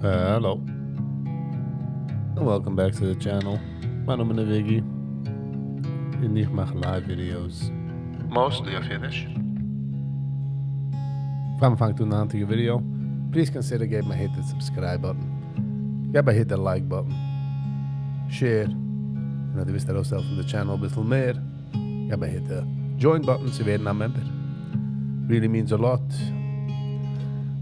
Hello. And welcome back to the channel. מיין נאמען איז Viggy. און איך מאך live videos. Mostly אויף אידיש. פאר מ'פאנגט אן די היינטיגע video, please consider געבן א hit the subscribe button. געב א hit the like button. Share. און אז דו ווילסט ארויסהעלפן די channel אביסל מער, געב א hit the join button צו ווערן א member. Really means a lot.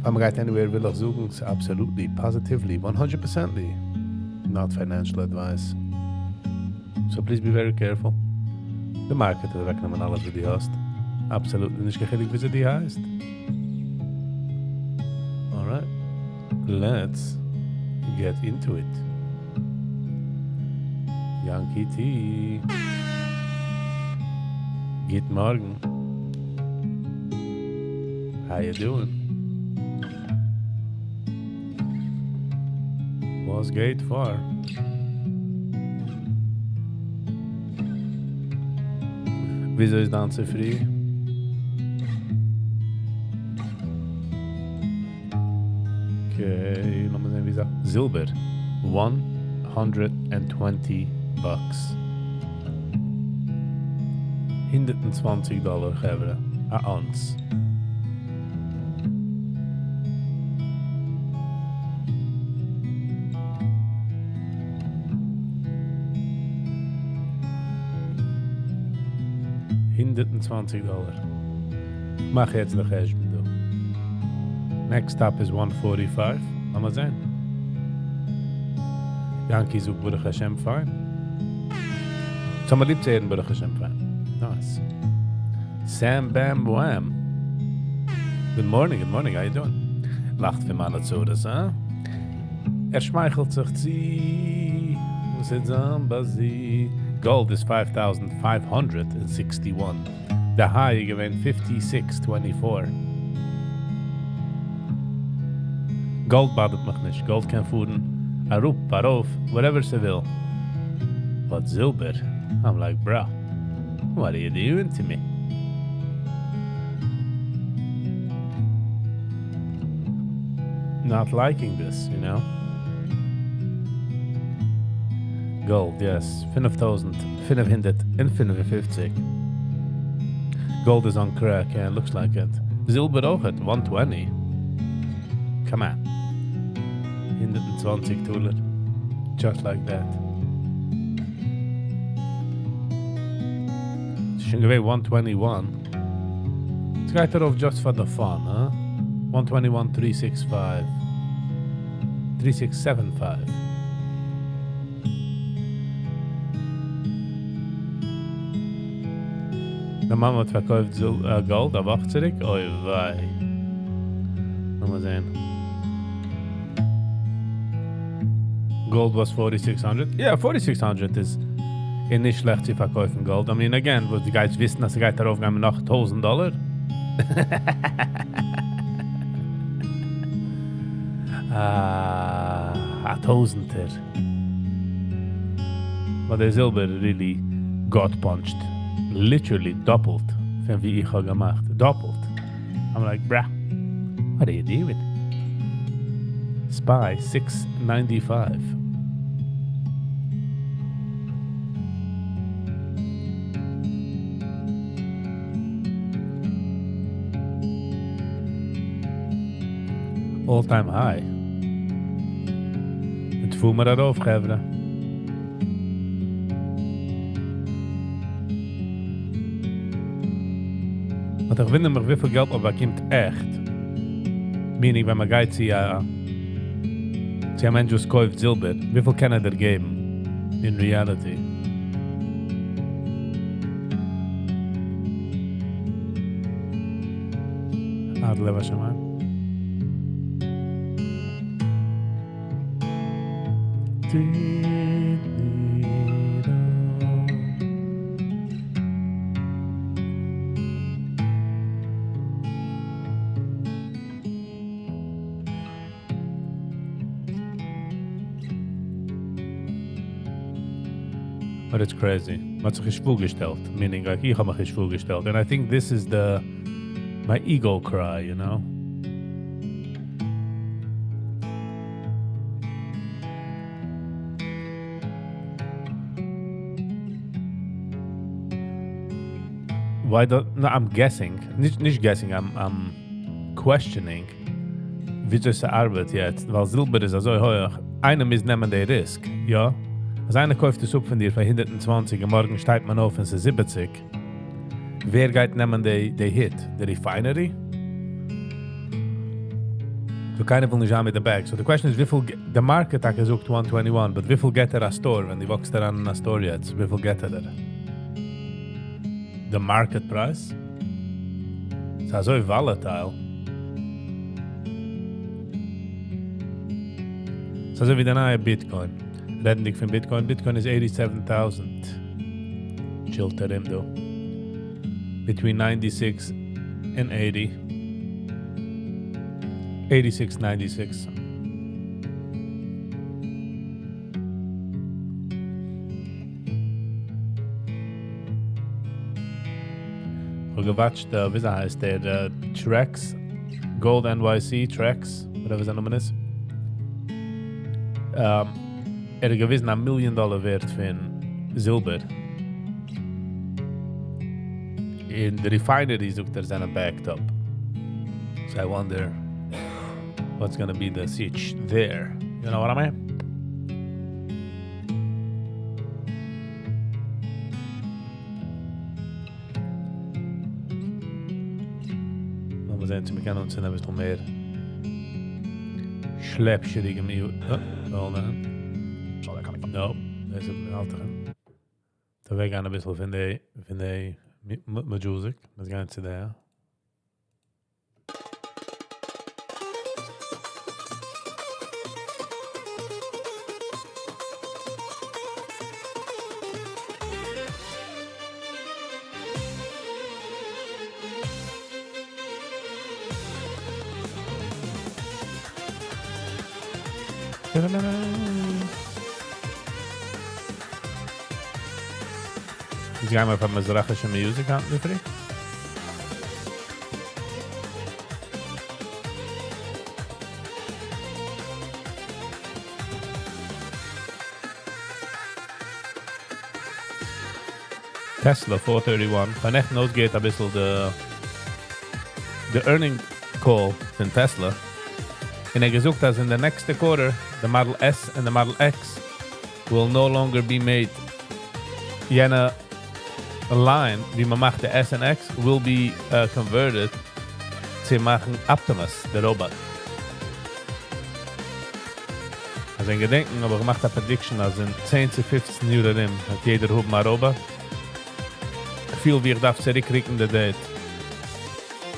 פאר מ'גייט anywhere וויל איך זאגן, ס'איז absolutely, positively, one hundred percently not financial advice. So please be very careful. די market וועט אוועקנעמען אלעס וואס דו האסט. Absolutely נישט קיין חילוק וויאזוי דו הייסט. Alright, let's get into it. Yankee T. גוט מארגן. How you doing? וואס גייט פאר? וויאזוי איז דיין צופרי? Okay, לאמיר זען וויאזוי. זילבער, 120 bucks. 120 דאלער, חברה, א ounce. 120 דאלער. מאך יעצט די חשבון דא. Next stop is 145. לאמיר זען. Yankee זאגט ברוך השם פיין. ס'איז ליב צו הערן ברוך השם פיין. Nice. Sam Bam Wham. Good morning, good morning, how you doing? לאכט פון מיינע צרות, הא? ער שמייכלט זיך צו. וואס איז זיין busy? Gold is 5,561. The high איז געווען 56.24. Gold באדערט מיך נישט. Gold קען פארן אראפ, ארויף, whatever ס'וויל. But זילבער, I'm like, bro, what are you doing to me? Not liking this, you know? Gold, yes, 5,555. Gold is on crack, yeah, looks like it. זילבער אויך at 120. Come on. 120 דאלער. Just like that. שוין געווען 121. עס גייט ארויף just for the fun, huh? 121, 365. 3675. די מאמע האט פארקויפט gold, א וואך צוריק. אוי וויי. לאמיר זען. Gold was 4600. Yeah, 4600 איז נישט שלעכט צו פארקויפן gold. I mean, again, וואס די גייסט וויסן, אז ס'גייט ארויפגיין נאך 1000 דאלער. Ah, א טויזנטער. But דער זילבער really got punched. Literally דאפלט פון ווי איך האב געמאכט. דאפלט. I'm like, bruh, what are you doing? SPY 695. All time high. Het voel me daarover, חברה. Want איך וואונדער מיך, וויפיל געלט מען באקומט עכט. Meaning, ווען מען גייט צו א מענטש וואס קויפט זילבער, וויפיל קען ער דיר געבן in reality? עד לב השמיים. But it's crazy. מ'האט זיך נישט פארגעשטעלט. Meaning, like, איך האב מיך נישט פארגעשטעלט. And I think this is the my ego cry, you know? Why the, no, I'm guessing, נישט, נישט guessing, I'm questioning וויאזוי ס'ארבעט יעצט, ווייל זילבער איז אזוי הויך, איינער מוז נעמען די risk, יא? אז איינער קויפט עס אפ פון דיר פאר 120 און מארגן שטייט מען אויף און ס'איז 70, ווער גייט נעמען די hit? די refinery? So קיינער וויל נישט האבן מיט די bag. So the question is, וויפיל, the market האט געזאגט 121, but וויפיל געט ער א store, ווען דו walk סט אריין אין א store יעצט, וויפיל געט ער דיר? The market price? ס'איז אזוי volatile. ס'איז אזוי ווי די נייע Bitcoin. רעדנדיג פון Bitcoin, Bitcoin איז 87,000. Chillט ער אים דא. Between 96 and 80. 86, 96. איך האב גע watch ט, ווי הייסט דער, Trex, Gold NYC, Trex, whatever זיין נאמען איז. ער האט געוויזן א million dollar ווערט פון זילבער. אין די refinery זאגט ער זענען backed up. So I wonder what's gonna be the sitch there. You know what I mean? לאמיר זען, צו מיר קענען אונז א ביסל מער שלעפשעדיגע music. Oh, hold on. No, דאס איז אלטער. דא מיר גייען א ביסל פון די music. מיר גייען צו דער. יעצט גייען מיר פאר מזרחישע music היינט אינדערפרי. Tesla 431. פארנעכטן אויסגעהערט א ביסל די earning call פון Tesla. און ער געזאגט, אז in the next quarter, the Model S and the Model X will no longer be made. יענע line, ווי מען מאכט די S and X, will be converted צו מאכן Optimus, the robot. אז אין געדענקען, האב איך געמאכט א prediction, אז אין 10 צו 15 יאר ארום וועט יעדער האבן א robot. איך פיל, ווי איך דארף צוריקרוקן די date.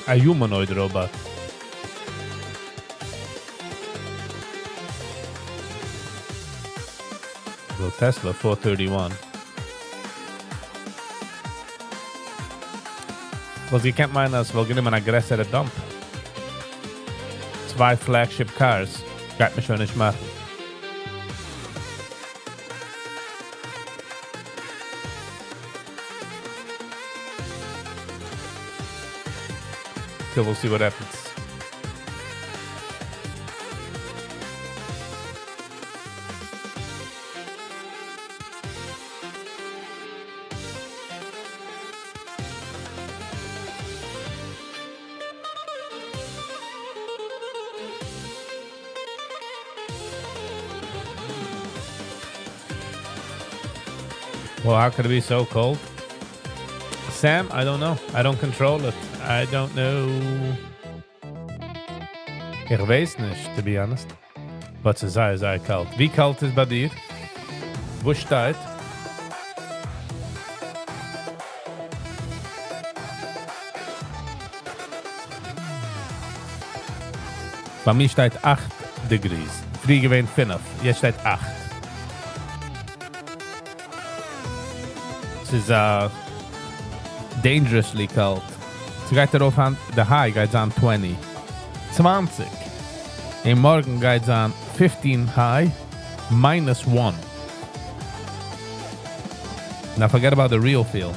A humanoid robot. So Tesla 431. וואס איר קענט מיינען, אז ס'וואלט גענומען א גרעסערע dump. צוויי flagship cars. גייט מען שוין נישט מאכן. So we'll see what happens. Well, how could it be so cold? Sam, I don't know. I don't control it. I don't know. איך ווייס נישט, to be honest. But ס'איז זייער, זייער קאלט. ווי קאלט איז ביי דיר? וואו שטייט? ביי מיר שטייט 8 degrees. פריער געווען 5. יעצט שטייט 8. ס'איז dangerously קאלט. ס'גייט ארויף אן, the high גייט זיין 20. 20. און מארגן גייט זיין 15 high, minus 1. Now forget about the real feel.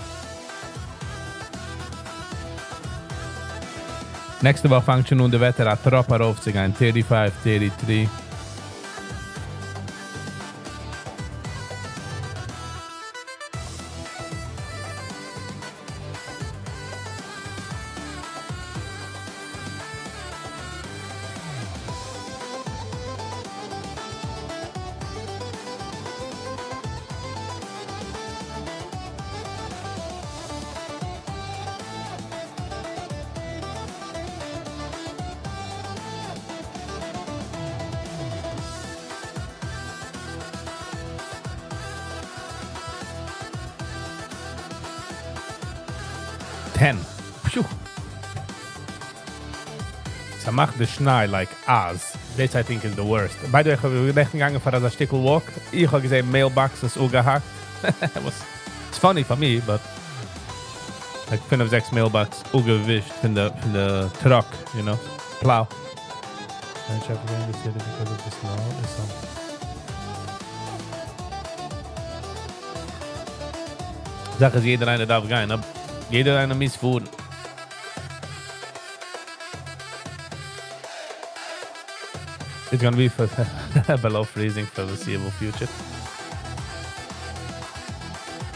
נעקסטע וואך פאנגט שוין אן די וועטער א טראפ ארויפצוגיין, 35, 33. 10. פיו. ס'מאכט די שניי like אייז. This I think is the worst. By the way, איך בין נעכטן געגאנגען פאר אזא שטיקל walk. איך האב געזען mailboxes אפגעהאקט. Was it's funny for me, but like פינף זעקס mailbox אפגעווישט פון די פון די truck, plow. And traffic in the city because of the snow is some. זאך איז, יעדער איינער דארף גיין, אבער יעדער איינער מוז פארן. It's gonna be for below freezing for the foreseeable future.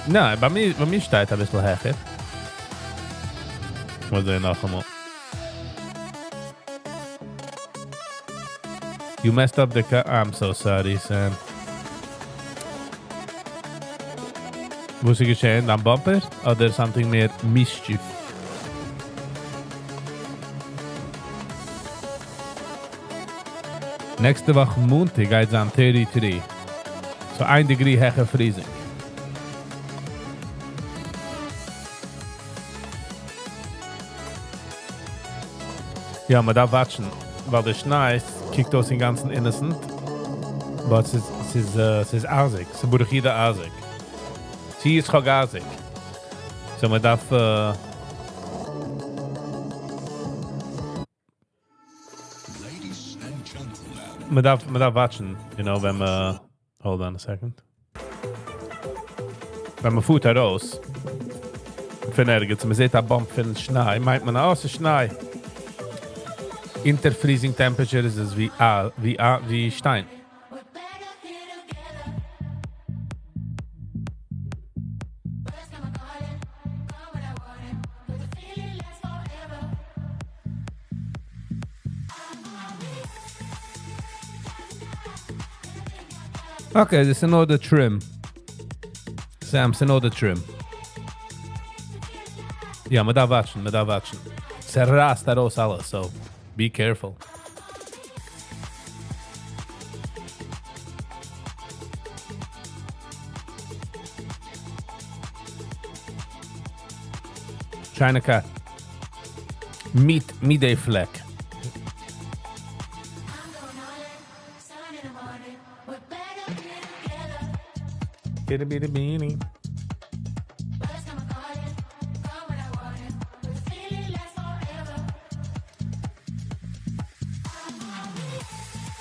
ניין, ביי מיר, ביי מיר שטייט א ביסל העכער. מאל זען נאכאמאל. You messed up the car. I'm so sorry, Sam. וואס איז געשען? דיין bumper? אדער something מער mischief? נעקסטע וואך מאנטאג גייט זיין 33. So 1 degree העכער freezing. יא, מען דארף watch ן, ווייל דער שניי קוקט אויס אינגאנצן innocent, but ס'איז, ס'איז, ס'איז אייזיג, ס'איז ברוך אייזיג. ס'איז גאר אייזיג. So מען דארף, מען דארף watch ן, ווען מען, hold on a second. ווען מען פארט ארויס, פון ערגעץ, מען זעט א bump פון שניי, מיינט מען, oh, ס'איז שניי. אונטער freezing temperature איז עס ווי שטיין. Okay, דאס איז נאר די trim. Sam, ס'איז נאר די trim. יא, מען דארף watch ן, מען דארף watch ן. ס'רייסט ארויס אלעס, so be careful. China car. מיט, מיט די פלעק. Itty bitty beanie.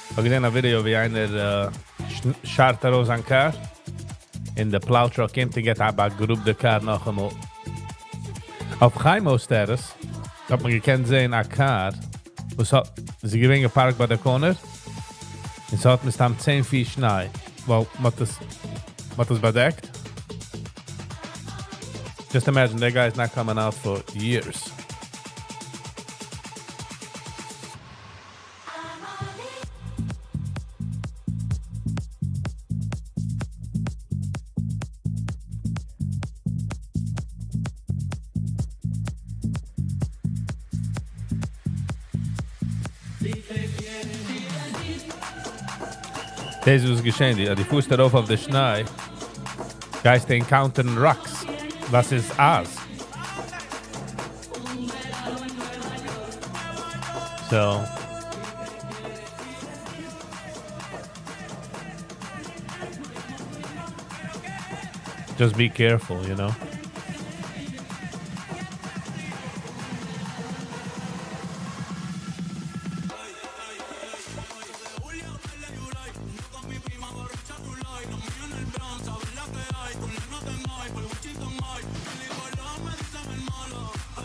איך האב געזען א ווידיאו ווי איינער שארט ארויס זיין car און די plow truck קומט און גייט באגראבט די car נאכאמאל. אויף Chaimo status האט מען געקענט זען א car, וואס האט זיך געווען גע park ט ביי די corner און ס'האט מסתם 10 feet שניי, ווייל מ'האט עס באדעקט. Just imagine, that guy is not coming out for years. דאס איז געשען, די פארסט ארויף אויף די שניי, גייסטו encounter ן rocks. וואס איז אייז? So just be careful.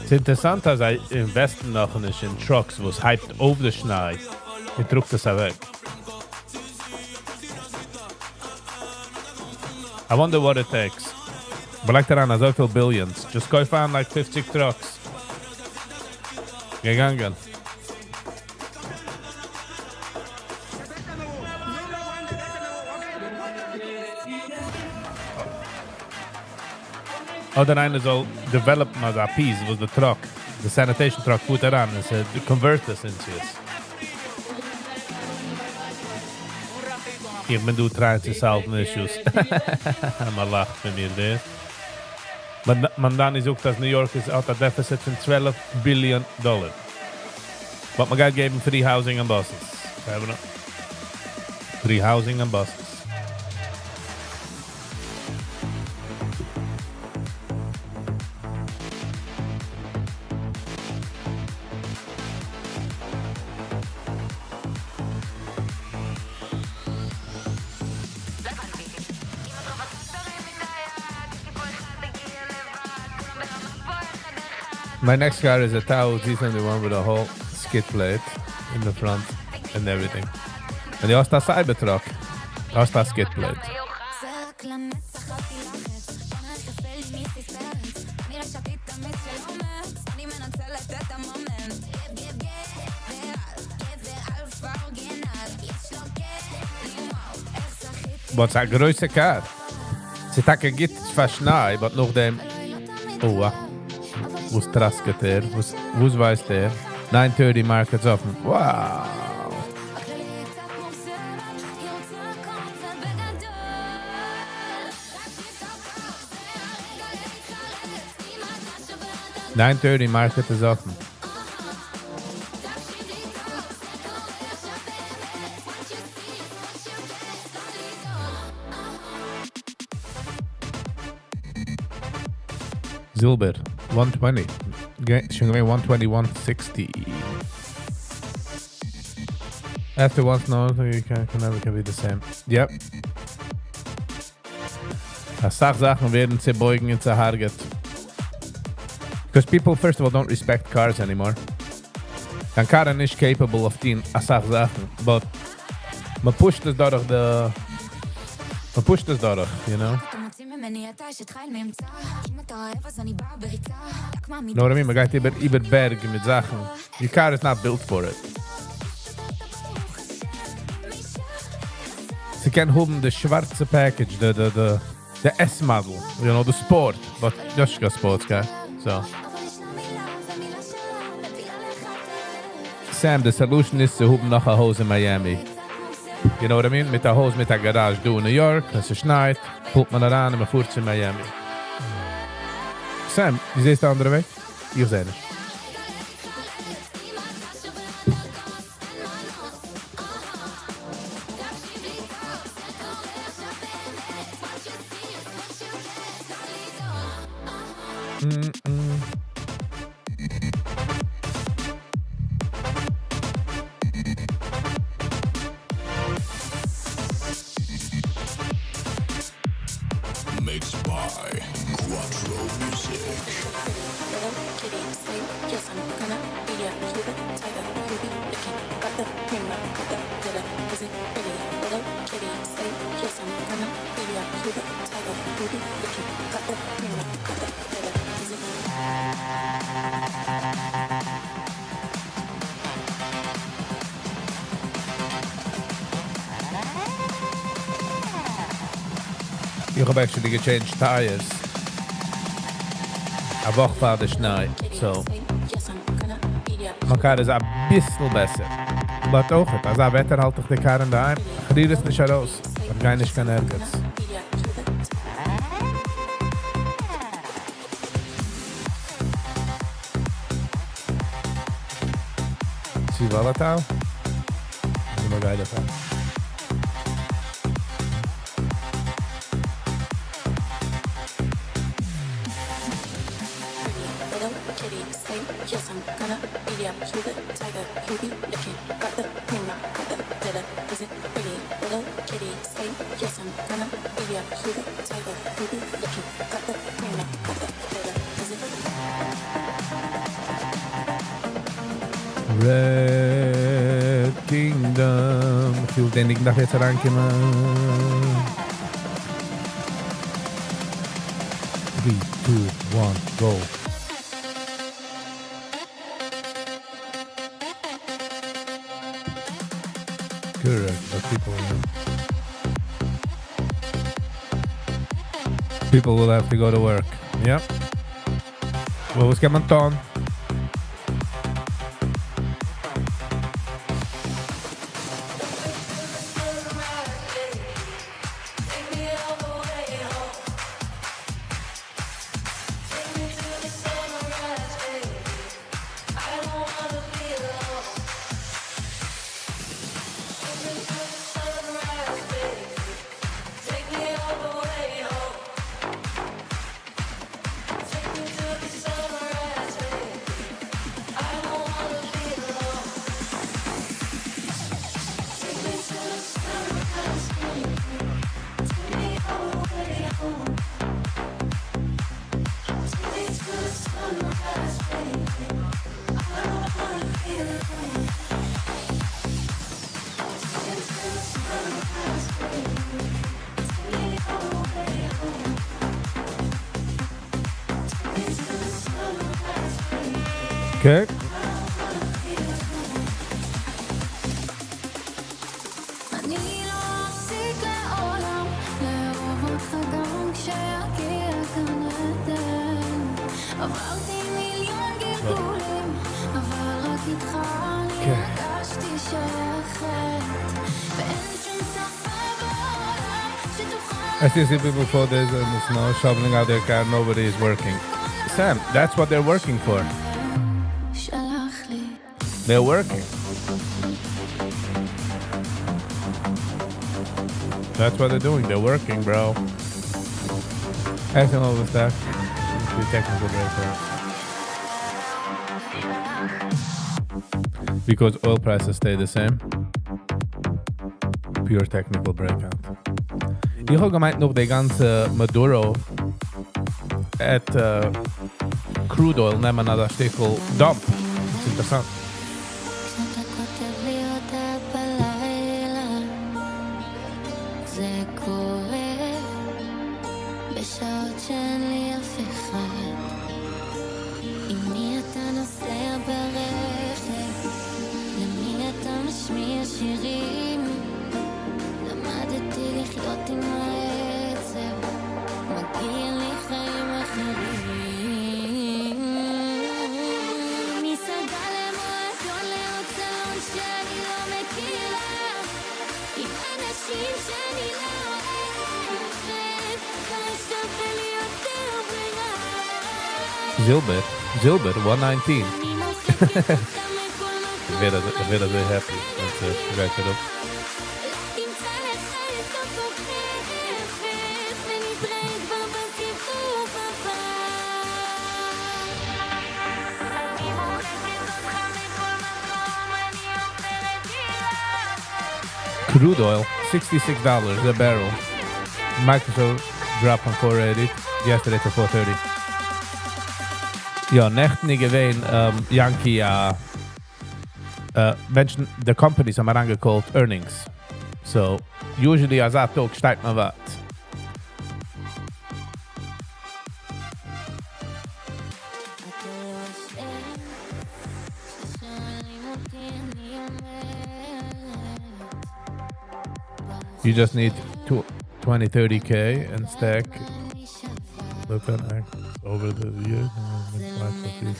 ס'איז אינטערעסאנט, אז זיי invest ן נאך נישט אין trucks, וואס הייבט אויף די שניי און טראגט עס אוועק. I wonder what it takes. מ'לייגט אריין אזויפיל billions. Just go find like 50 trucks. געגאנגען. אדער איינער זאל develop ן אזא piece, וואס די truck, די sanitation truck פארט אריין און עס convert עס into עס. איך בין דא trying to solve issues. מען לאכט פון מיר, דער. Mamdani זאגט אז New York איז האט א deficit פון 12 billion dollar. But מען גייט געבן free housing and buses. Free housing and buses. My next car is a Tahoe Z71 with a whole skid plate in the front and everything. און דו האסט א Cybertruck. דו האסט א skid plate. רק לנצח אל תילחץ, בואנה איך יפה לי מיסיס פרץ, כנראה שתתאמץ של אומץ, אני מנצלת את המומנט, גב גב גבר, גבר אלפא original, יש לו כלים וואו, איך זכיתי, But ס'איז א גרויסע car. ס'איז טאקע גוט פאר שניי, but נאכדעם. ולא היא לא תמיד Oh, קלה, אבל וואס טראסקעט ער? וואס, וואס ווייסט ער? 9:30 markets open. Wow. בכללי קצת מאוכזבת, היא רוצה הכל ובגדול, תקשיב טוב טוב, זה הרגע להתחרט, אם אתה שובר את 9:30 market is open. תקשיב לי טוב, זה קורה עכשיו באמת, what you see is what you get, לא לדאוג. זילבער, 120. שוין געווען 121.60. After once, no, you can never can be the same. Yep. א סאך זאכן ווערן צעבויגן און צעהרגעט. Because people, first of all, don't respect cars anymore. דיין car איז נישט capable of טון א סאך זאכן. But מען push ט עס דורך די... מען push ט עס דורך, you know? אתה מוציא ממני אתה אשת חיל מאמצע, אם אתה רעב אז אני באה בריצה, רק מעמידה Know what I mean? מען גייט איבער, איבער בערג מיט זאכן. Your car is not built for it. ס'קען האבן די שווארצע package, the S model, the sport, but just a sports car. So, אבל ישנה מילה ומילה שלה מפילה לך את הלב. Sam, the solution איז צו האבן נאך א הויז אין Miami. You know what I mean? מיט א הויז, מיט א garage דא אין New York, ווען ס'שנייט, pull ט מען אריין און מען פארט צו Miami. Sam, דו זעסט די אנדערע וועג? איך זע נישט. אם אתה שובר את הכוס, אין מנוס. תקשיב לי טוב, זה קורה עכשיו באמת. What you see is what you get, לא לדאוג. Mixed by Quattro Music. Little kitty say yes, I'm gonna be a cutie tiger. You be looking, got the prima, got the glitter. Is it pretty? Little kitty say yes, I'm gonna be a cutie tiger. You be looking, got the prima, got the glitter. Is it איך האב actually גע change ט tires. א וואך פאר די שניי. Kitty So, say yes, I'm gonna be a מיין car איז א ביסל בעסער. But אויך, אזא וועטער האלט איך די car אין דערהיים. איך ריר עס נישט ארויס. איך גיי נישט קיין ערגעץ. be a cutie Is volatile? איז א גייל car. Pretty little kitty say yes, I'm gonna be a cutie tiger. You be looking, got the prima, got the glitter. Is it pretty? Little kitty say yes, I'm gonna be a cutie tiger. You be looking, got the prima, got the glitter. Is it Red Kingdom. איך וויל דעם ניגון דארף יעצט אריינקומען. 3, 2, 1, go. Correct, but people will have to go to work. Yep. Well, וואס קען מען טון? Okay. I still see people 4 days in the snow shoveling out their car. Nobody is working. Sam, that's what they're working for. They're working. That's what they're doing. They're working, bro. Acting all the stuff. Technical breakout. Because oil prices stay the same. Pure technical breakout. איך האב געמיינט נאך די גאנצע Maduro וועט crude oil נעמען א שטיקל dump. דאס איז אינטערעסאנט. כשאתה כותב לי הודעה בלילה זה קורה בשעות שאין לי אף אחד עם מי אתה נוסע ברכב למי אתה משמיע שירים למדתי לחיות עם העצב מגיע לי חיים אחרים מסעדה למועדון לעוד סלון שאני לא מכירה עם אנשים שאני לא אוהבת לא שווה לי יותר ברירה זילבער, זילבער, 119. אני מוחקת אותך מכל מקום איך ווער אזוי happy. ווען ס'גייט אראפ. תמצא לך את הכוכבת ונתראה כבר בסיבוב הבא אני מוחקת אותך מכל מקום אני עוברת דירה Crude oil, $66 a barrel. Microsoft dropped from 480 yesterday to 430. יא, נעכטן איז געווען, Yankee, מענטשן, the companies האבן אריינגע called earnings. So, usually אזא טאג שטייגט מען וואס. אתה לא אשם כששואלים אותי אני אומרת You just need two, 20, 30K and stack. אני שווה Look at that over the years. זה לא מנחם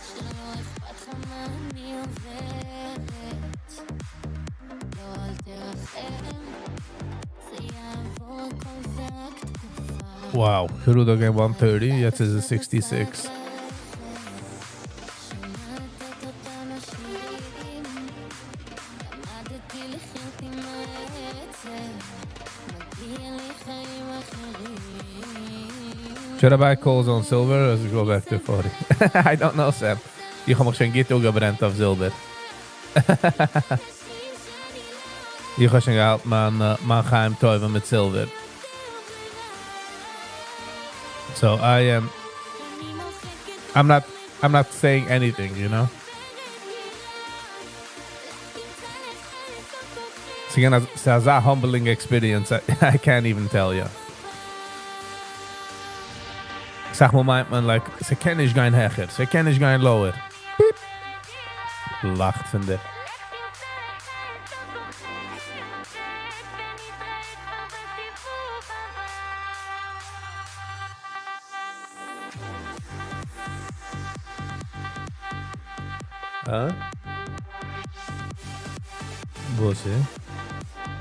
שלא אכפת לך מה אני עוברת לא אל תרחם זה יעבור הכל זה רק תקופה Wow, crude oil 130, יעצט איז עס 66. שומעת את אותם השירים למדתי לחיות עם העצב מגיע לי חיים אחרים Should I buy calls on silver or does it go back to 40? I don't know, Sam. איך האב מיך שוין גוט אפגעברענט אויף זילבער. איך האב שוין געהאט מיין, מיין חיים טובים מיט silver. So I am I'm not saying anything, you know? ס'איז א humbling experience. I can't even tell you. זאג מאל, מיינט מען, like, ס'קען נישט גיין העכער, ס'קען נישט גיין lower. Beep. לאכט פון דיר. Huh? וואס איז?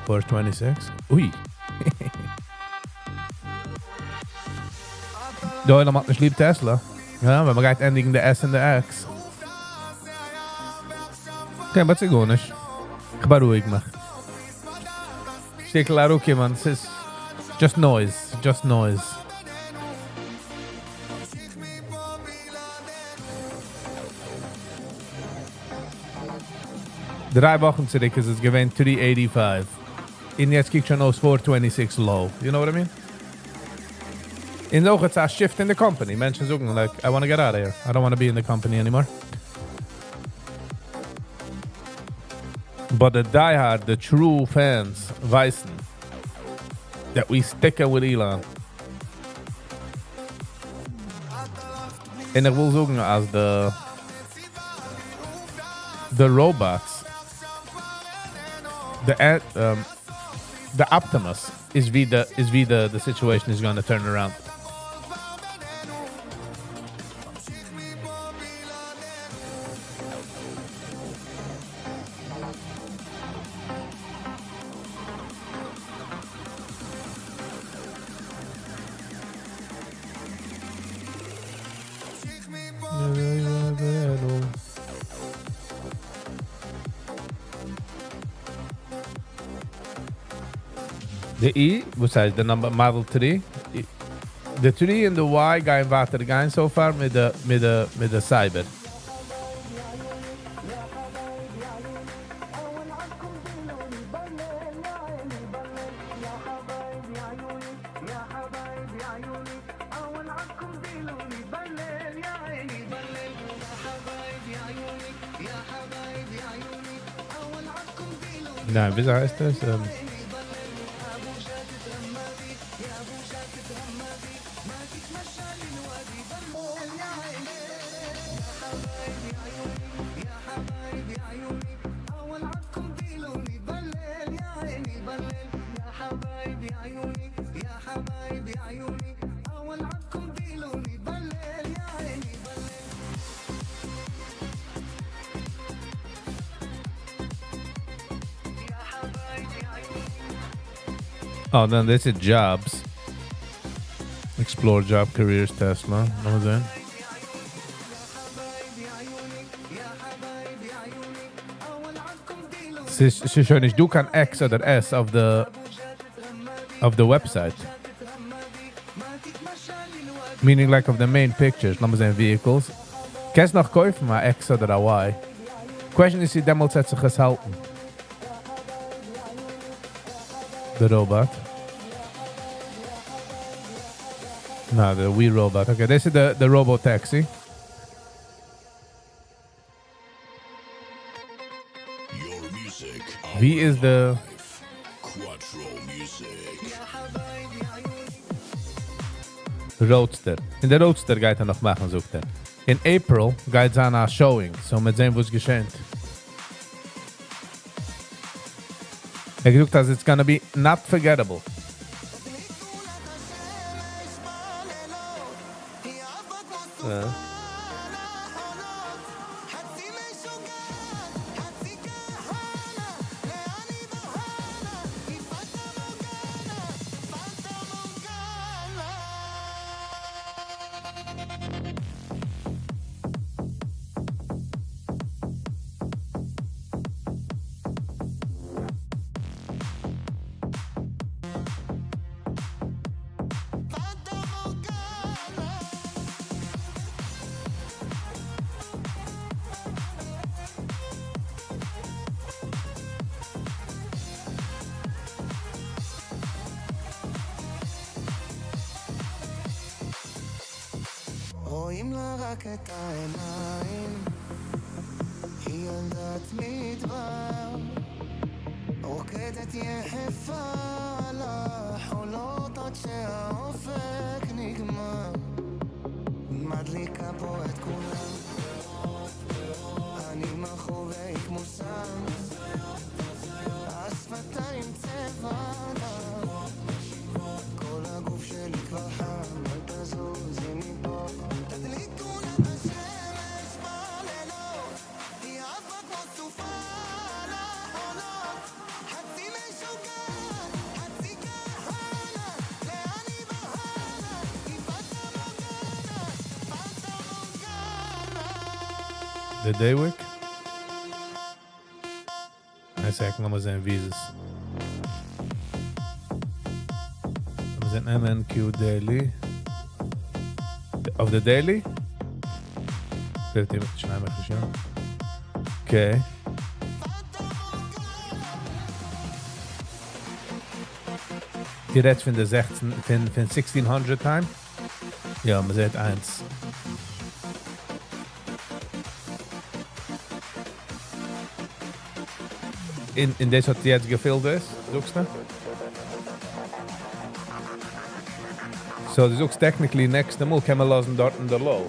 426? Ui. דער עולם האט נישט ליב Tesla. יא, ווייל מ'גייט ענדיגן די S און די X. Okay, but ס'גארנישט. איך בארואיג מיך. שטיקל אראפקומען, ס'איז just noise, just noise. דריי וואכן צוריק איז עס געווען 385. און יעצט קוקט שוין אויס 426 low. You know what I mean? און אויך it's a shift in the company. מענטשן זאגן, like, I want to get out of here. I don't want to be in the company anymore. But the diehard, the true fans, ווייסן that we sticking with Elon. און איך וויל זאגן אז די די robots די די Optimus איז ווי די איז ווי די די situation איז gonna turn around. די E, וואס הייסט די number model three? די three און די Y גייען ווייטער גיין so far מיט די מיט די מיט די Cyber. ניין, וויאזוי הייסט עס? Oh, then this is jobs. Explore job careers, Tesla. לאמיר זען. ס'איז שוין נישט דא קיין X אדער S אויף די אויף די website. Meaning like of the main pictures. לאמיר זען vehicles. קענסט נאך קויפן א X אדער א Y. Question איז, דעמאלטס וועט זיך עס האלטן. The robot. No, the We Robot. Okay, this is the, the robo taxi. Your music, ווי איז the life. Quattro Music. Roadster? אין דער Roadster גייט ער נאך מאכן, זאגט ער. אין April גייט זיין א showing, so מ'וועט זען, וואס געשעט. ער געזאגט, אז it's gonna be not forgettable. רואים לה רק את העיניים, היא ילדת מדבר, רוקדת יחפה על החולות עד שהאופק נגמר, מדליקה פה את כולם, אני מכור והיא כמו סם, השפתיים צבע דם, כל הגוף שלי כבר חם, אל תזוזי מפה, תדליקו לה את השמש בלילות, היא עפה כמו סופה על החולות, חצי משוגעת, חצי כהנה, לאן היא בהנה, היא פטה מורגנה, פטה מורגנה. The Daywick? איין second, לאמיר זען, ווי איז עס. לאמיר זען MNQ Daily. Of the Daily? 30 שניים שוין. Okay. די רעדסט פון די 16, פון 1600 time? יא, מ'זעט איינס. אין דאס האט יעצט געפעלט דאס, זאגסטו? So, דו זאגסט technically next מאל קען מען לאזן דארט אין די low.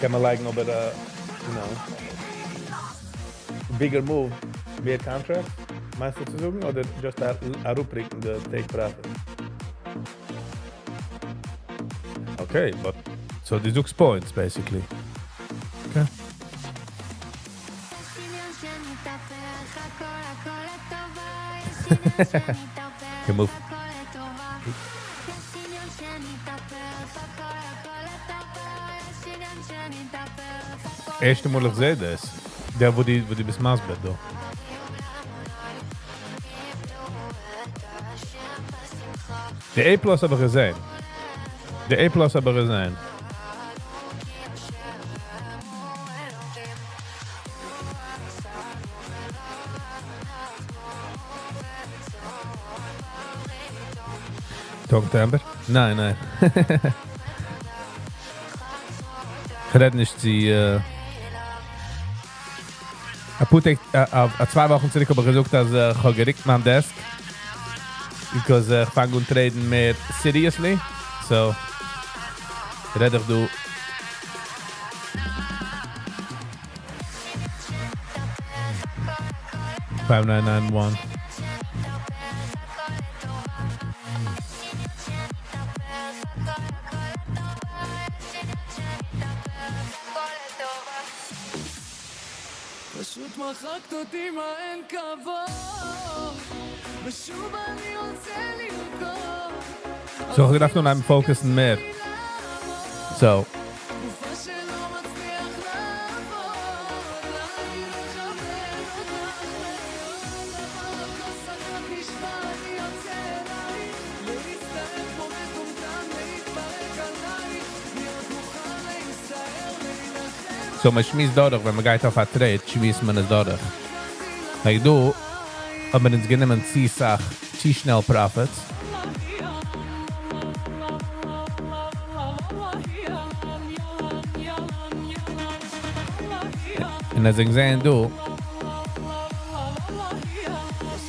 קען מען לייגן אבער you know bigger move מער contracts מיינסטו צו זאגן אדער just אראפריקן די take profit? Okay, but so דו זאגסט points basically. Okay. הימל. ערשטע מאל איך זעה דאס. דער וואו דו ביסט מסביר דא. די A plus האב איך געזען. די A plus האב איך געזען. Talk to Amber? ניין, ניין. כ'רעד נישט צו... א פאר טעג, א צוויי וואכן צוריק האב איך געזאגט אז איך האב געריקט מיין desk. Because איך פאנג אן trade ן מער seriously. So, רעד איך דא. 5991. פשוט מחקת אותי מה אין כבוד ושוב אני רוצה לרקוד So, איך דארף נאר focus ן מער. So, תקופה שלא מצליח לעבוד אני מכבד אותך מאוד נשבע אני יוצא אלייך להצטער כמו מטומטם להתפרק עלייך להיות מוכן להסתער להילחם So מען שמועסט דורך, ווען מען גייט אויף א trade, שמועסט מען עס דורך. Like דא, האט מען אונז גענומען צו סאך, צו שנעל profits. און אז איך זעה דא,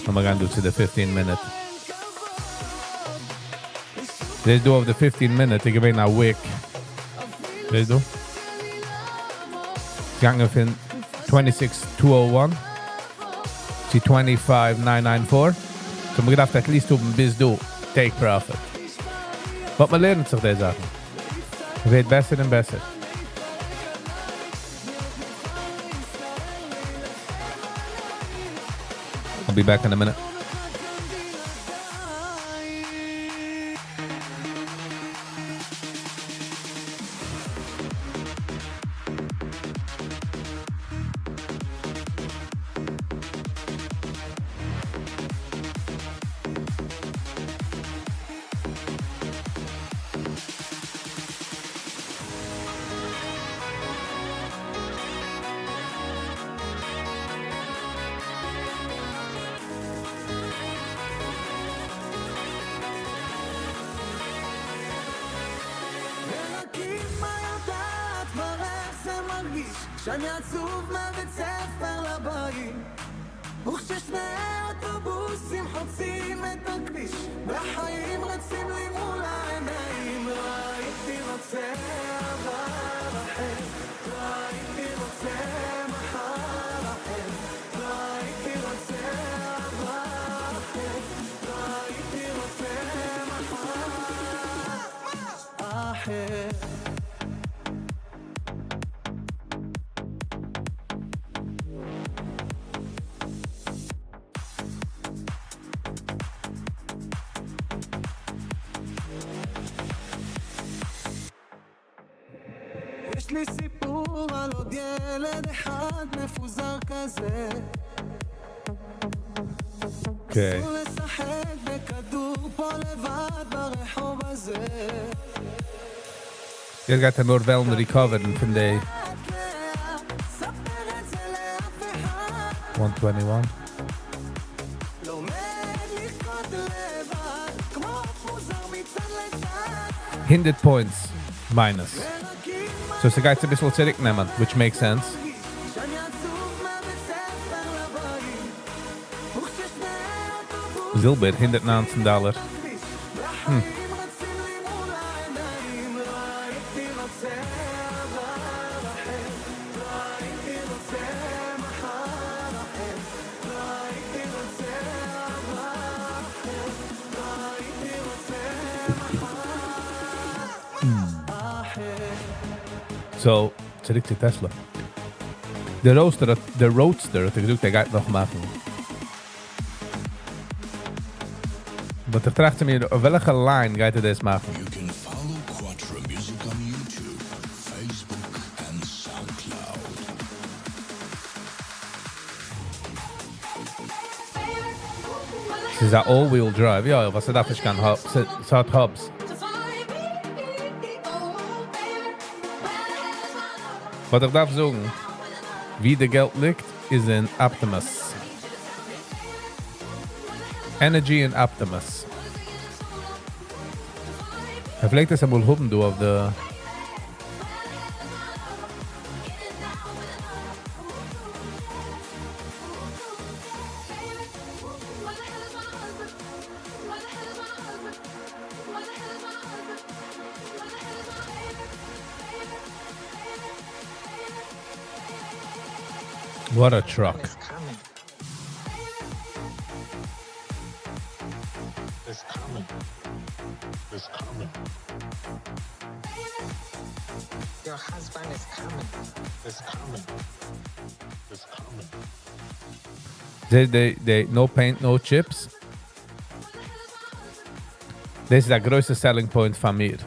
לאמיר גיין דא צו די 15 minute. דאס דא אויף די 15 minute, איז געווען א wick. זעסט דו? געגאנגען פון 26,201 צו 25,994. So מען געדארפט at least האבן ביז דא take profit. But מען לערנט זיך די זאכן. ווערט בעסער און בעסער. I'll be back in a minute. ורק אמא יודעת כבר איך זה מרגיש שאני עצוב מהבית ספר לבית וכששני אוטובוסים חוצים את הכביש והחיים רצים לי מול העיניים לא הייתי רוצה עבר אחר לא הייתי רוצה מחר אחר לא הייתי רוצה עבר אחר לא הייתי רוצה מחר אחר. יש לי סיפור על עוד ילד אחד מפוזר כזה. אסור לשחק בכדור פה לבד ברחוב הזה. יעצט גייט ער נאר וועלן recover ן פון די ספר את זה לאף אחד. 121. לומד לרקוד לבד כמו מוזר מצד לצד. 100 points minus. ורק אמא So ס'גייט א ביסל צוריקנעמען, which makes sense. שאני עצוב מהבית ספר לבית וכששני אוטובוסים זילבער, 119 דאלאר. והחיים רצים לי מול העיניים לא הייתי רוצה עבר So, צוריק צו Tesla. דער Roadster האט, דער Roadster האט ער געזאגט, ער גייט נאך מאכן. But איך טראכט צו מיר, אויף וועלכע line גייט ער דאס מאכן? You can follow Quattro Music on YouTube, Facebook, and SoundCloud. ס'איז א all-wheel drive, יא, וואס ס'דארף נישט קיין hub, ס'האט hubs. But איך דארף זאגן, ווי די געלט ליגט, איז אין Optimus. Energy אין Optimus. ער פלעגט עס אמאל האבן דא אויף די What a truck. It's coming. It's coming. It's coming. Your husband is coming. It's coming. It's coming. They, no paint, no chips. דאס איז דער גרויסע selling point פון מיר.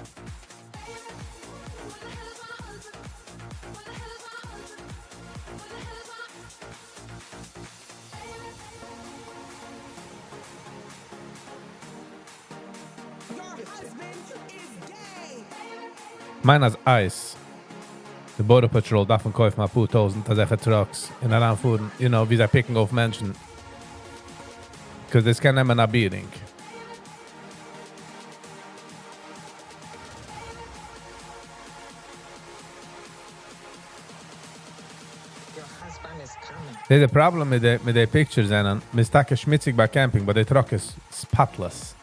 מיין אז ICE, די Border Patrol דארפן קויפן א פאר טויזנט אזעלכע trucks און אריינפארן, ווי זיי pickן אויף מענטשן. Because דאס קען נעמען א beating. Your husband is coming. The problem מיט די pictures זענען, מ'איז טאקע שמוציג ביי camping, but the truck is spotless.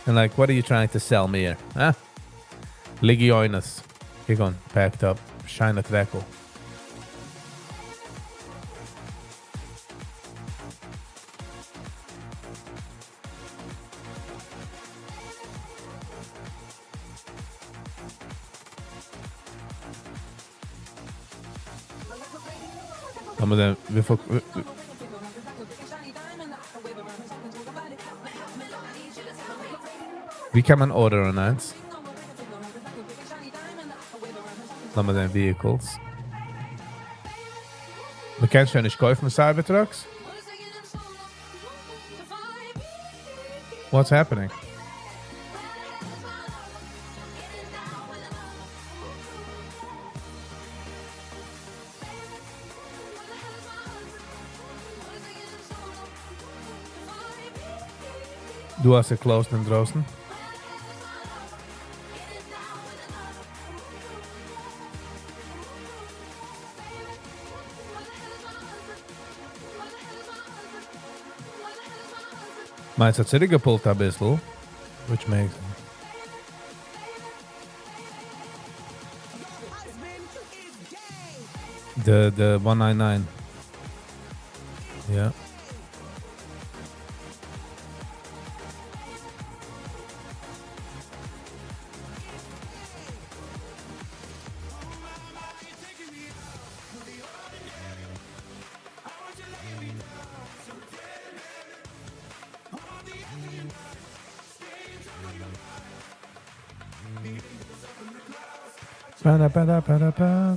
And like, what are you trying to sell me here? Huh? לגיונות. קוק אן, packed up. שיינע טרעקל. האבן מיר דען, וויפיל, ווי קען מען orderן איינס? לאמיר זען vehicles. מען קען שוין נישט קויפן Cybertrucks? What's happening? דו האסט closed אינדרויסן. מיינס האט צוריקגעpullט א ביסל, which makes the 199. Yeah. Ba ba ba ba.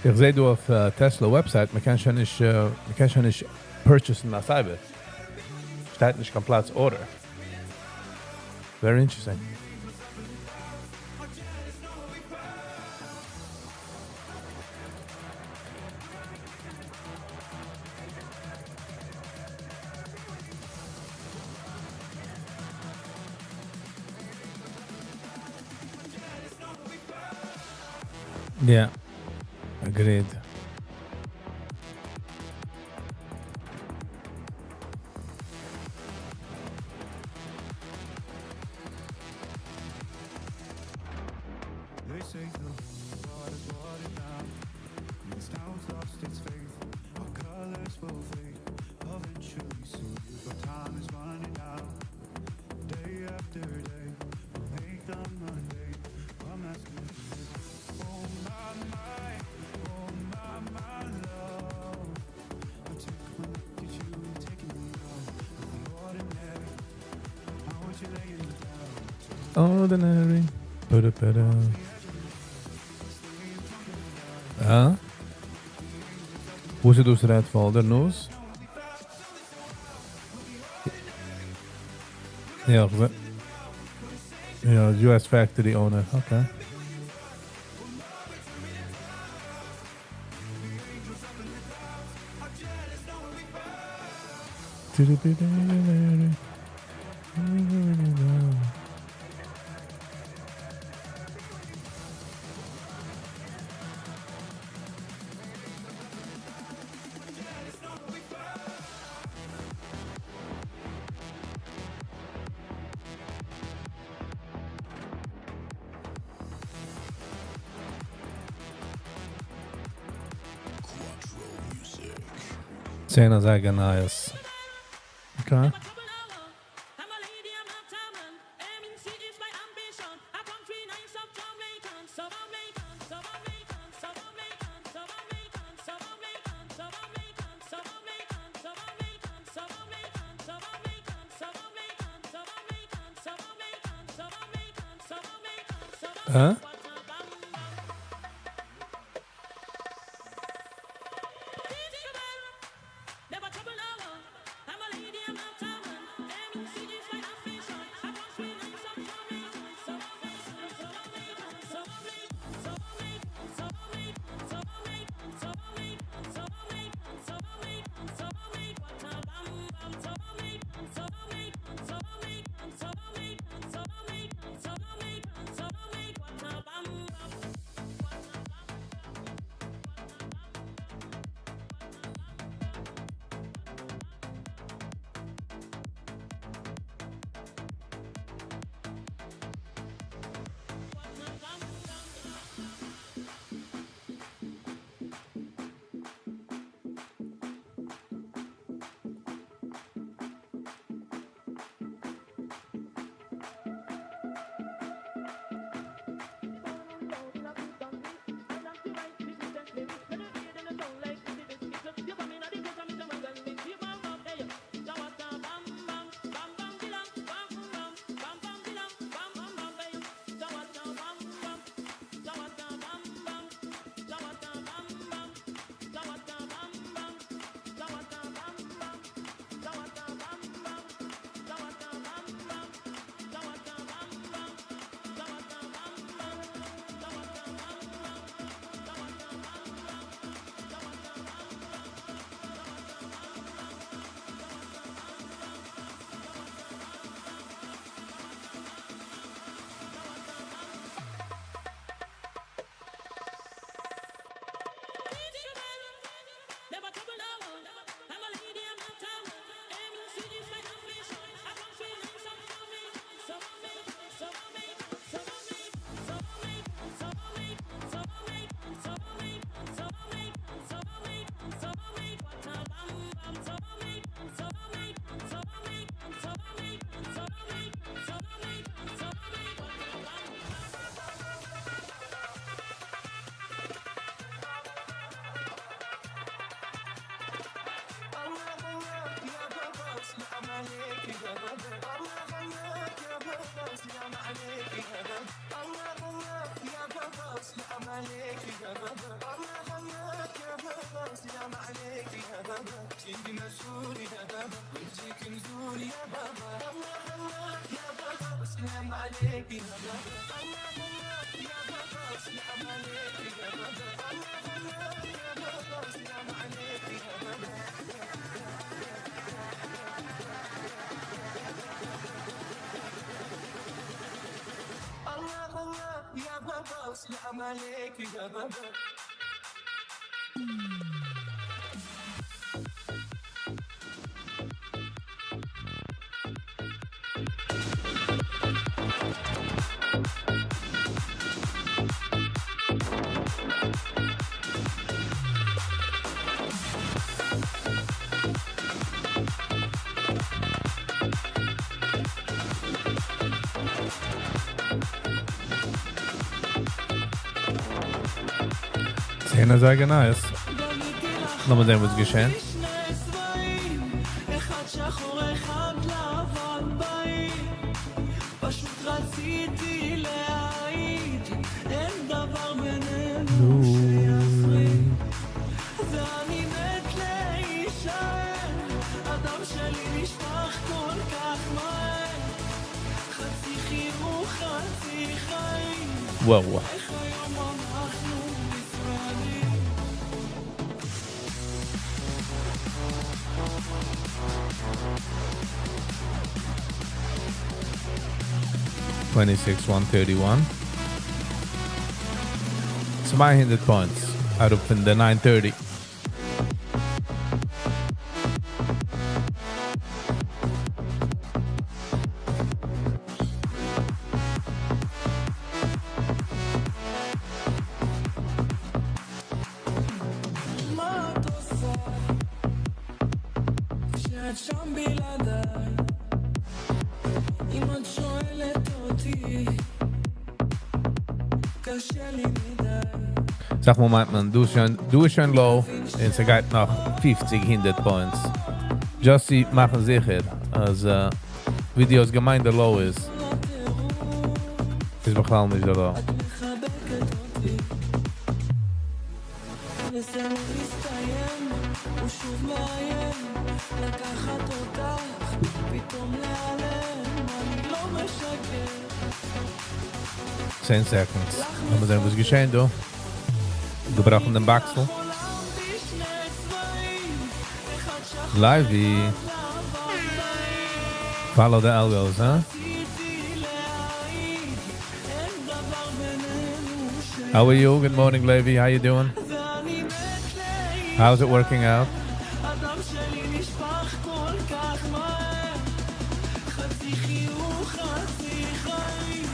איך זע דא אויף Tesla website, מען קען שוין נישט, מען קען שוין נישט purchase'ן א Cyber. שטייט נישט קיין פלאץ order. Very interesting. Yeah, agreed. They say the water's watered down. This town's lost its faith. Our colors will fade eventually soon. But time is running out. Day after day, we'll make the money. Ordinary. Put put אה? וואו איז דאס red folder news? יא, יא, US factory owner, okay. צען אזייגער נייעס. Okay. אה? צען אזייגער נייעס. לאמיר זען וואס געשען. Whoa. 26 131. 200 points אראפ פון די 930. מה את עושה כשאת שם בלעדיי? אם את שואלת אותי, קשה לי מדי. זאג מאל, מיינט מען, דא איז שוין low און ס'גייט נאך 50, 100 points. Just צו מאכן זיכער, אז ווי דו האסט געמיינט דער low איז, איז בכלל נישט דער low. את מחבקת אותי וזה לא מסתיים, הוא שוב מאיים לקחת אותך, פתאום להיעלם, אני לא משקר. 10 seconds. לאמיר זען, וואס געשעט דא. געבראכן דעם באקסל. חלמתי שני צבעים, אחד שחור Livey. Follow the algos, huh? רציתי להעיד, אין דבר בינינו How are you? Good morning, Levi. How you doing? ואני מת להישאר. How's it working out? הדם שלי נשפך כל כך מהר, חצי חיוך, חצי חיים,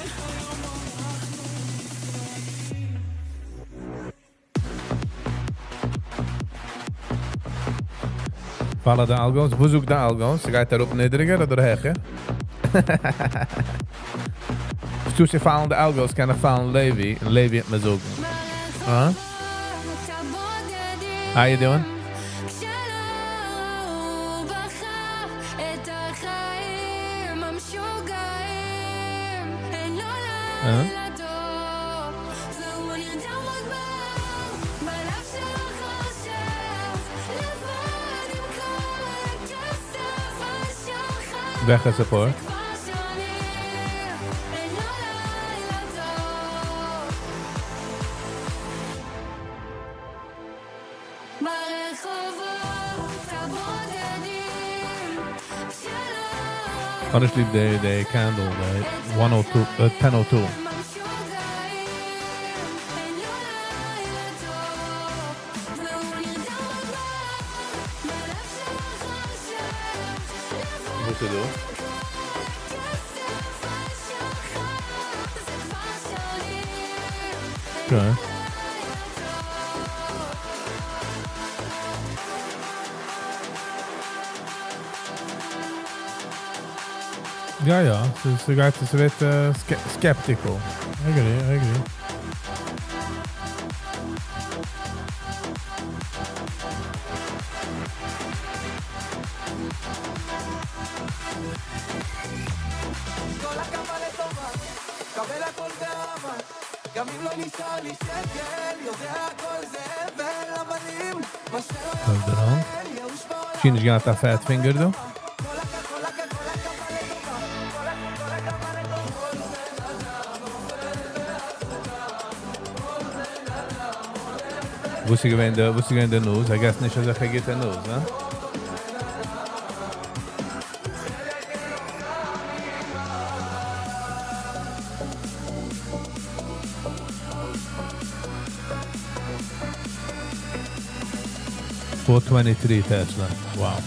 איך היום אנחנו נפרדים. Follow the algos. וואו זוכט די algos? ס'גייט אראפ נידריגער אדער העכער? טו זיי follow the algos, קען איך follow Levi. און Levi וועט מיר זאגן. Huh? How you doing? כשלא בכה את החיים המשוגעים, אין לו לילה טוב, והוא נרדם רק בלב שלך חושב, לבד עם כל הכסף השחור. וועלכע support? כבר שנים, אין לו לילה טוב. ברחובות הבודדים, כשלא Honestly, the candle, the 102, 1002. המשוגעים, אין לו לילה טוב, והוא נרדם רק בלב שלך חושב, וואס איז דא? כסף השחור, זה כבר שנים, אין Okay. לו לילה טוב. יא, ס'גייט, ס'ווערט skeptical. I agree, I agree. כל הקמה לטובה, קבל הכל באהבה, גם אם לא נשאר לי שקל, יודע הכל זה הבל הבנים, מה שלא Hold it on. ייאוש בעולם. Machine got a fat finger though. כל הכ- כל הכ- כל הקמה לטובה, כל הכ- כל הקמה לטובה. וואס איז געווען די, וואס איז געווען די news? I guess נישט אזא גוטע news, huh? 423 Tesla. Wow.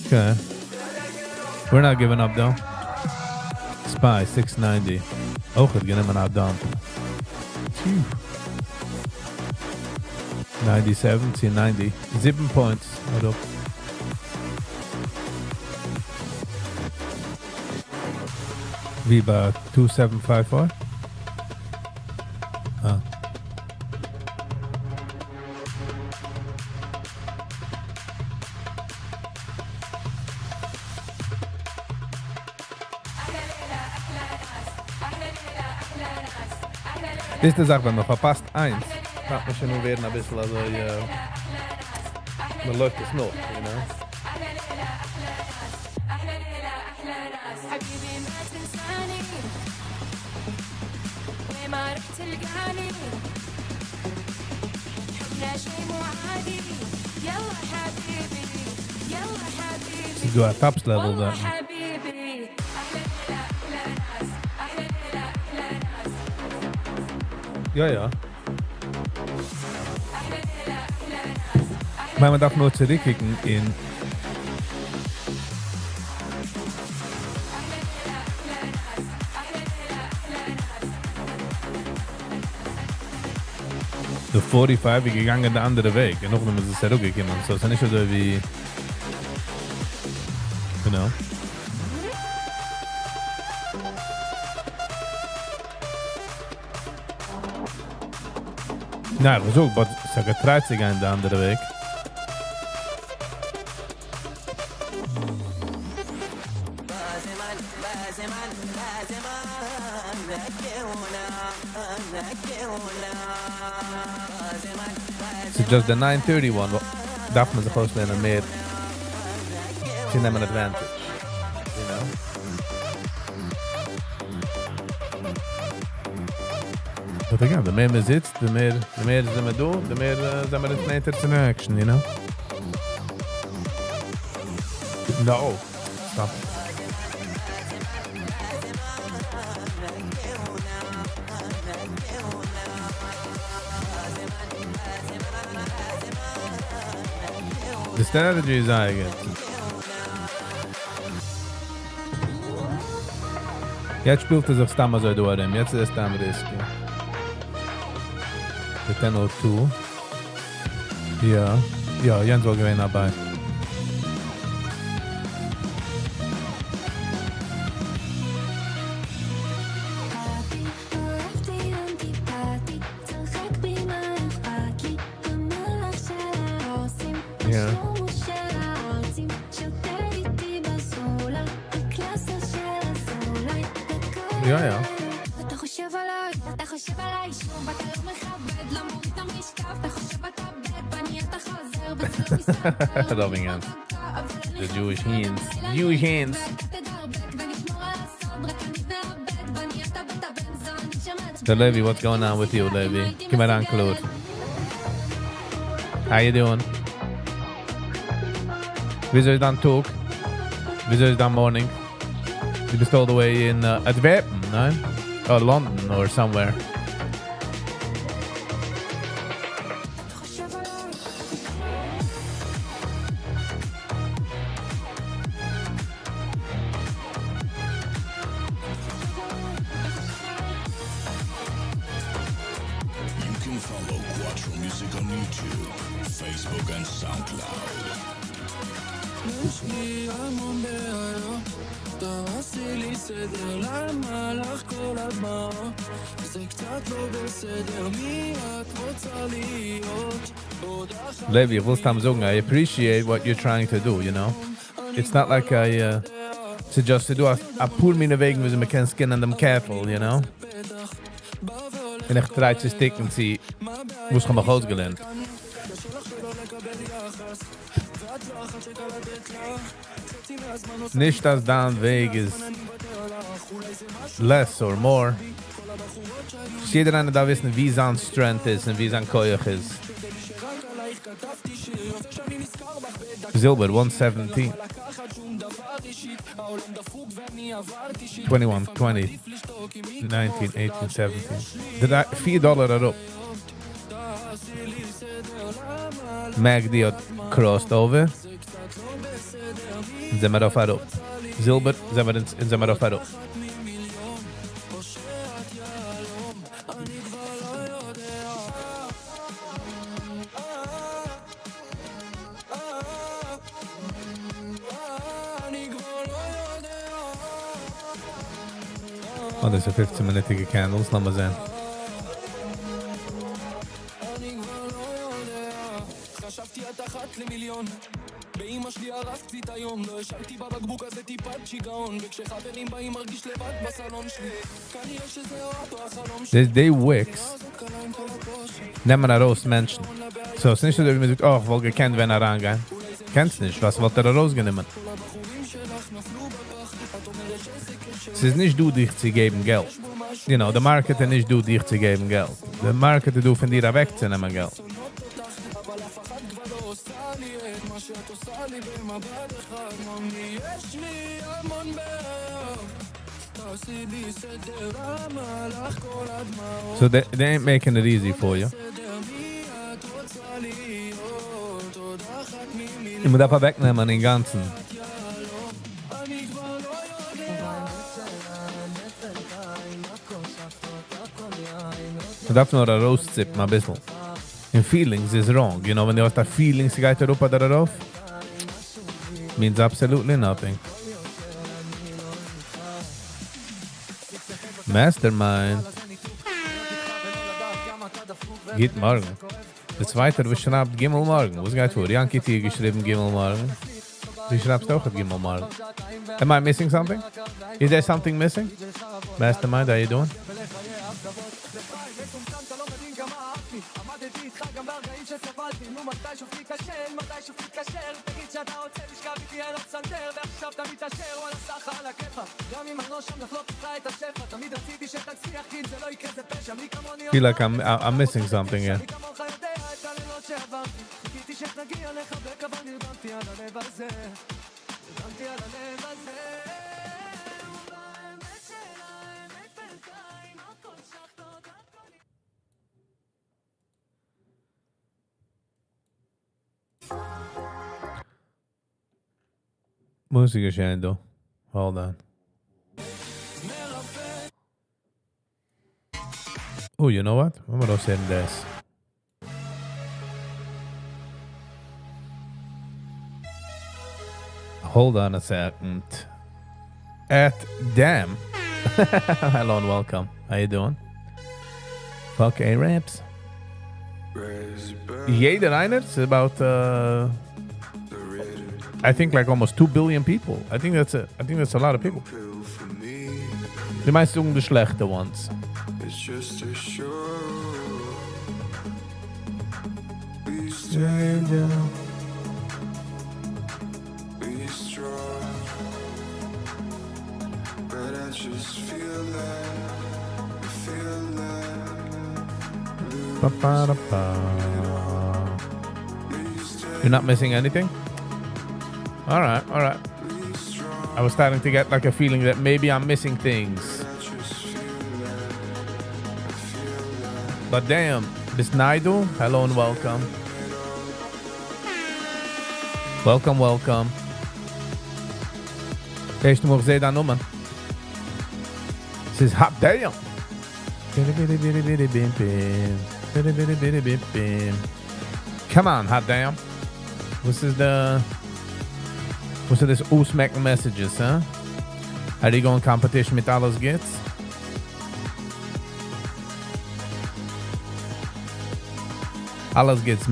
Okay. We're not giving up though. Spy 690. אויך האט גענומען א dump. Phew. 97 צו 90. 7 points. אראפ. ווי ביי 2754? Ah. דאס איז די זאך, ווען מען פארפאסט איינס, פאנגט מען שוין אן ווערן אביסל אזוי, מען לויפט עס נאך, you know. ס'איז דא א tops level דארטן. יא יא. כ'מיין מ'דארף נאר צוריקקוקן אין. די forty five איז געגאנגען די אנדערע וועג און נאכדעם איז עס אראפגעקומען so ס'איז נישט אזוי ווי you know. ניין איך זאג but ס'האט געטרייט צו גיין די אנדערע וועג. ס'איז just די nine thirty one דארף מען זיך אויסלערנען מער צו נעמען advantage, you know. But again, די מער מען זיצט, די מער, די מער זעמער דא, די מער זעמער אונז נענטער צום action, you know. No. Stop. די strategy איז זייער גוט. יעצט שפילט ער זיך סתם אזוי דא ארום, יעצט איז ער סתם risky. די ten o two. יא, יא, יענץ וואלט געווען א buy. יא. יא יא. Loving it. The Jewish hands. Jewish hands. So Levi, what's going on with you, Levi? קום אריין קלאר. How you doing? וויאזוי איז דיין טאג? וויאזוי איז דיין morning? דו ביסט all the way in Antwerpen, ניין? Or London or somewhere. You can follow Quattro Music on YouTube, Facebook and SoundCloud. יש לי המון בעיות, תעשי לי סדר, למה לך כל הדמעות? זה קצת לא בסדר, מי את רוצה להיות? עוד אחת Levi, איך וויל סתם זאגן, I appreciate what you're trying to do, you know? It's not like I suggest to do א פאר מיני וועגן וויאזוי מען קען skin ען דעם קעפל, you know? און איך try צו stick ן צו וואס איך האב מיך אויסגעלערנט. נישט אז דיין וועג איז less or more. יעדער איינער דארף וויסן ווי זיין strength איז און ווי זיין כח איז. זילבער, one seventeen. Twenty-one, twenty, nineteen, eighteen, seventeen. פיר דאלער אראפ. MACD האט crossed over. זעמער אויף אראפ. זילבער, זעמער אונז, אונז זעמער אויף אראפ. Oh, דאס איז א 15 מינוטיגע candles, לאמיר זען. חשבתי את אחת למיליון. באמא שלי הרסתי את היום לא השארתי בבקבוק הזה טיפת שיגעון וכשחברים באים מרגיש לבד בסלון שלי כנראה שזה או החלום שלי די, די Wix נעמען ארויס מענטשן. So, ס'איז נישט אזוי ווי מ'זאגט, oh, איך וואלט געקענט ווען אריינגיין. קענסט נישט, וואס וואלט ער ארויסגענומען? ס'איז נישט דא דיך צו געבן געלט. You know, די market איז נישט דא דיך צו געבן געלט. די market איז דא פון דיר אוועקצונעמען געלט. שאת עושה לי במבט אחד ממי יש לי המון בעיות תעשי לי סדר למה לך כל הדמעות So they, they ain't making it easy for you. סדר מי את רוצה להיות עוד אחת און מ'דארף אוועקנעמען אינגאנצן. אני כבר לא יודע מ'דארף נאר ארויסציפן א ביסל. און feelings is wrong. You know, ווען דו האסט א feeling, ס'גייט אראפ אדער ארויף, means absolutely nothing. Mastermind. גוט מארגן. דער צווייטער, וואס שרייבט גימל מארגן? וואס גייט פאר? Yankee האט געשריבן גימל מארגן. דו שרייבסט אויך גימל מארגן. Am I missing something? Is there something missing? Mastermind, how you doing? Feel like I'm I'm missing something here. וואס איז געשען דא? Hold on. Oh, you know what? לאמיר אויסהערן דאס. Hold on a second. At damn. Hello and welcome. How you doing? Fuck Arabs. יעדער איינער, it's about I think like almost 2 billion people. I think that's a lot of people. די מיינסט זאגן די שלעכטע ones. It's just a show. Be stable. Be strong. But I just feel like, I feel like Ba-ba-da-ba. You're not missing anything? All right, all right. I was starting to get like a feeling that maybe I'm missing things. But damn, ביסט ניי דא, hello and welcome. Welcome, welcome. ערשט מאל איך זע דיין נאמען. ס'איז hot damn. Bidi bidi bidi bim bim. Bidi bidi bidi bim bim. Come on, hot damn. וואס איז די וואס איז דאס אויסמעקן messages, huh? Are they going competition מיט אלעס גוטס? אלעס גוטס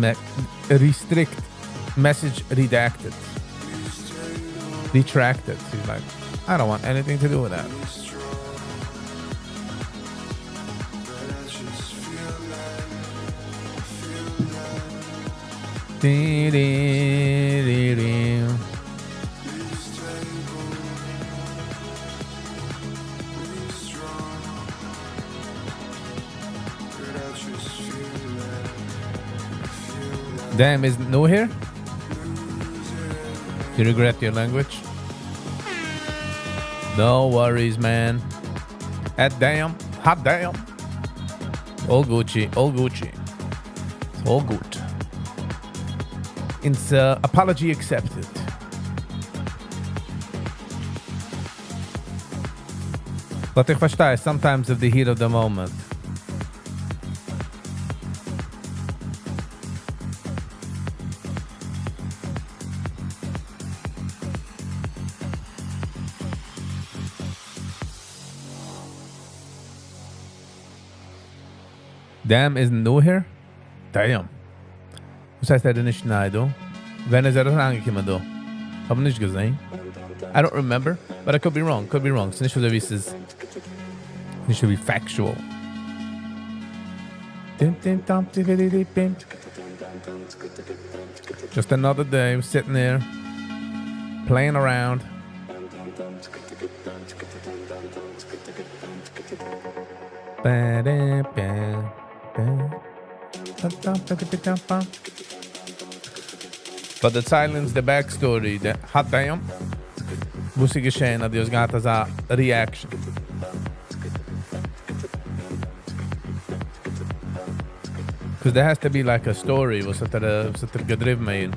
restrict message redacted. Retracted. He's like, I don't want anything to do with that. Dee, dee, dee, dee. Damn, isn't new here? You regret your language? No worries, man. At damn, hot damn. All Gucci, all Gucci. It's all good. It's apology accepted. But איך פארשטיי, sometimes of the heat of the moment. Damn isn't new here? Damn. וואס הייסט ער איז נישט ניי דא? ווען איז ער אריינגעקומען דא? האב נישט געזען. I don't remember, but I could be wrong, could be wrong. ס'איז נישט אזוי ווי ס'איז נישט אזוי ווי factual. Just another day sitting there playing around. But דערצייל אונז די backstory, די hot damn. וואס איז געשען אז דו האסט געהאט אזא reaction? Cause there has to be like a story וואס האט ער וואס האט ער געדריוון אהין.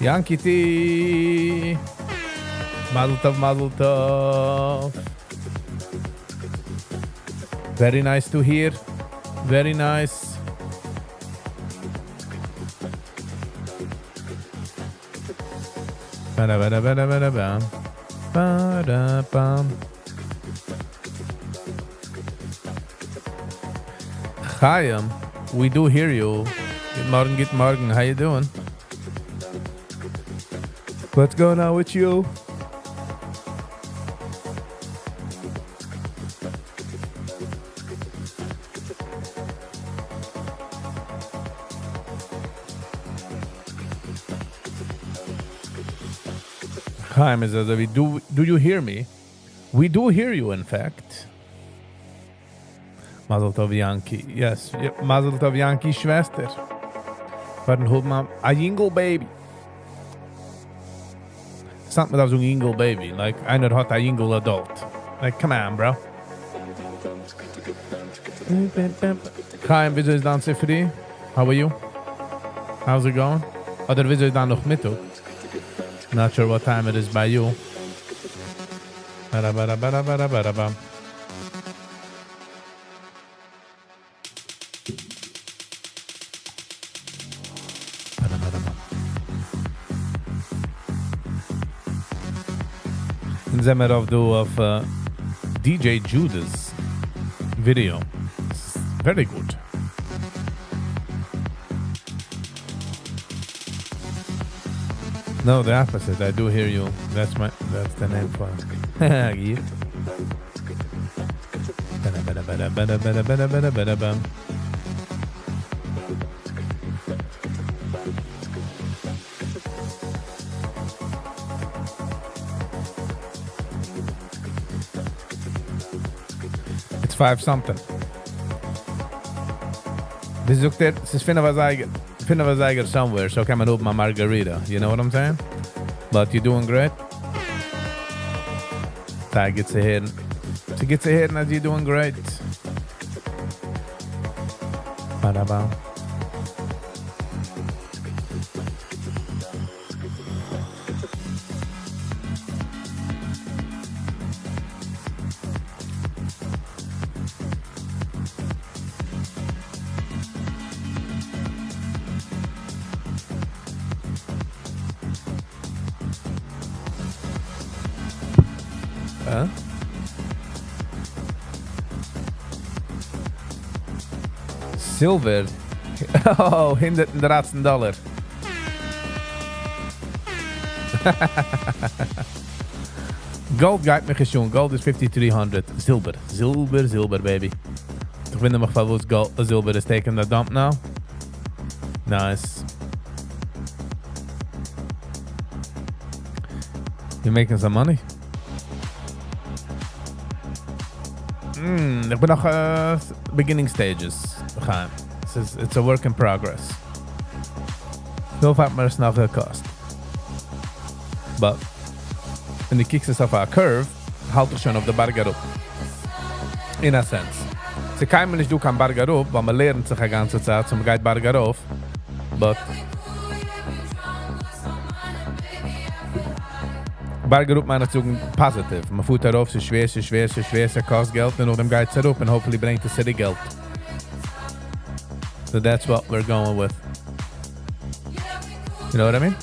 יענקי טי! מזל טוב מזל טוב! Very nice to hear. Very nice. Ba-da-ba-da-ba-da-ba-da-bam. Ba-da-bam. Chaim, we do hear you. גוט מארגן, גוט מארגן. How you doing? What's going on with you? Chaim איז אזוי ווי, do, do you hear me? We do hear you in fact. מזל טוב יענקי. Yes, מזל טוב יענקי שוועסטער. פארן האבן א יונגל baby. ס'האט מען דארף זאגן יונגל baby, like איינער האט א יונגל adult. Like come on bro. חיים, וויאזוי איז דיין צופרי? How are you? How's it going? אדער וויאזוי איז דיין נאכמיטאג? Not sure what time it is by you. Ba-da-ba-da-ba-da-ba-da-ba-da-bam. אונז זעמיר אויף דא אויף DJ Judas video. Very good. No, the opposite. I do hear you. That's my that's the name for it. Yeah. Ba-da-ba-da-ba-da-ba-da-ba-da-ba-da-bam. It's five something. ווי זאגט ער? ס'איז פינף אזייגער, פינף אזייגער somewhere, so קען מען האבן א margarita. You know what I'm saying? But you're doing great. ס'איז גוט צו הערן. ס'איז גוט צו הערן אז you're doing great. Ba-da-ba. אה? Silver. Oh, 113 דאלער. Gold גייט מיך נישט אן. Gold איז 5300. זילבער. זילבער, זילבער, baby. איך וואונדער מיך, וואס gold, זילבער is taking the dump now. Nice. You making some money? איך בין נאך beginning stages. חיים. It's a work in progress. So האט מיר עס נאך געקאסט. But ווען דו קוקסט עס אויף א curve, האלט איך שוין אויף די בארג אראפ. In a sense. ס'איז קיינמאל נישט דא קיין בארג אראפ, ווייל מען לערנט זיך א גאנצע צייט, so מען גייט בארג ארויף. But בארג אראפ מיין איך צו זאגן positive. מען פארט ארויף, ס'איז שווער, ס'איז שווער, ס'איז שווער, ס'קאסט געלט, און נאכדעם גייט עס אראפ, און hopefully ברענגט עס צוריק געלט. So that's what we're going with. You know what I mean?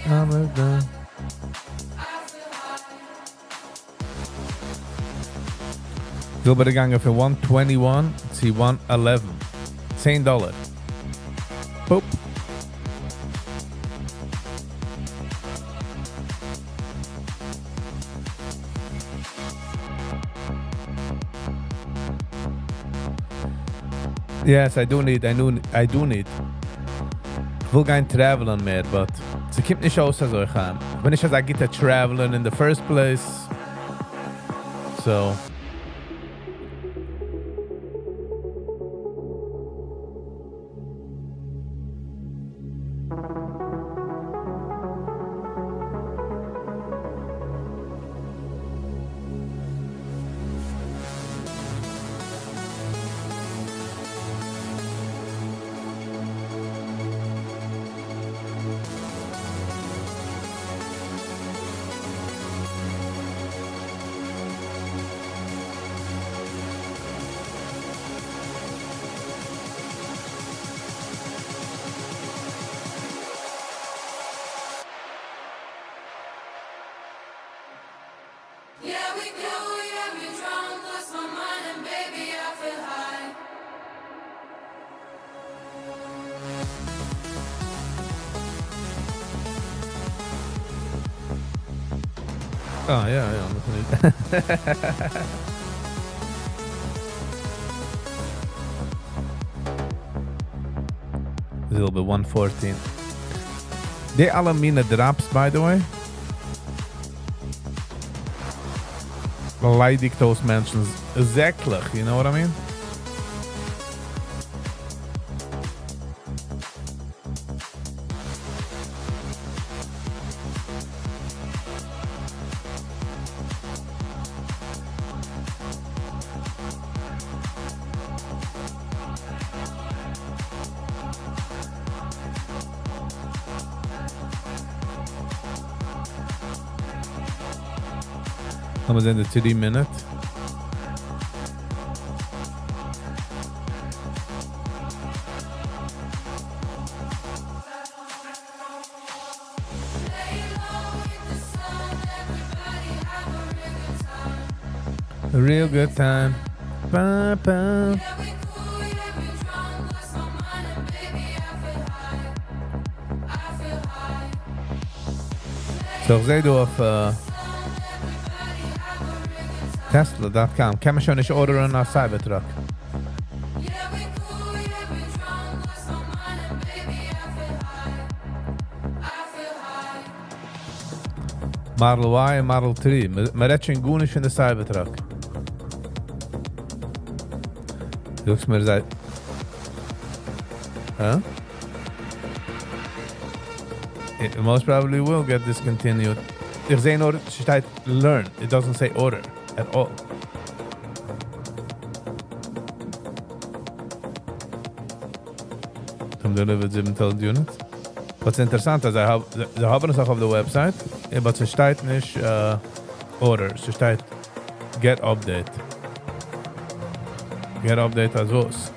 I'm a done. זילבער געגאנגען פון 121 צו 111. 10 דאלער. Pope. Yes, I do need, I do, I do need. איך וויל גיין travel'ן מער, but ס'קומט נישט אויס אזוי, חיים. איך בין נישט אזא גוטער traveler in the first place. So. Ah, ja, נאך נישט. זילבער 114. די אלע מינע drops, by the way, ליידיגט אויס מענטשן זעקלעך, you know what I mean? לאמיר זען די 3 minute. A real good time. Ba, ba. So, איך זע דא אויף Tesla.com. קען מען שוין נישט order'ן א Cybertruck. Model Y און Model 3. מען רעדט שוין גארנישט פון די Cybertruck. זאגסט מיר, זיי... Huh? It most probably will get discontinued. איך זע נאר, ס'שטייט learn. It doesn't say order at all. האבן delivered 7000 units. וואס אינטערעסאנט איז, זיי האבן עס אויך אויף די website, אבער ס'שטייט נישט order, ס'שטייט get update. Get update אז וואס?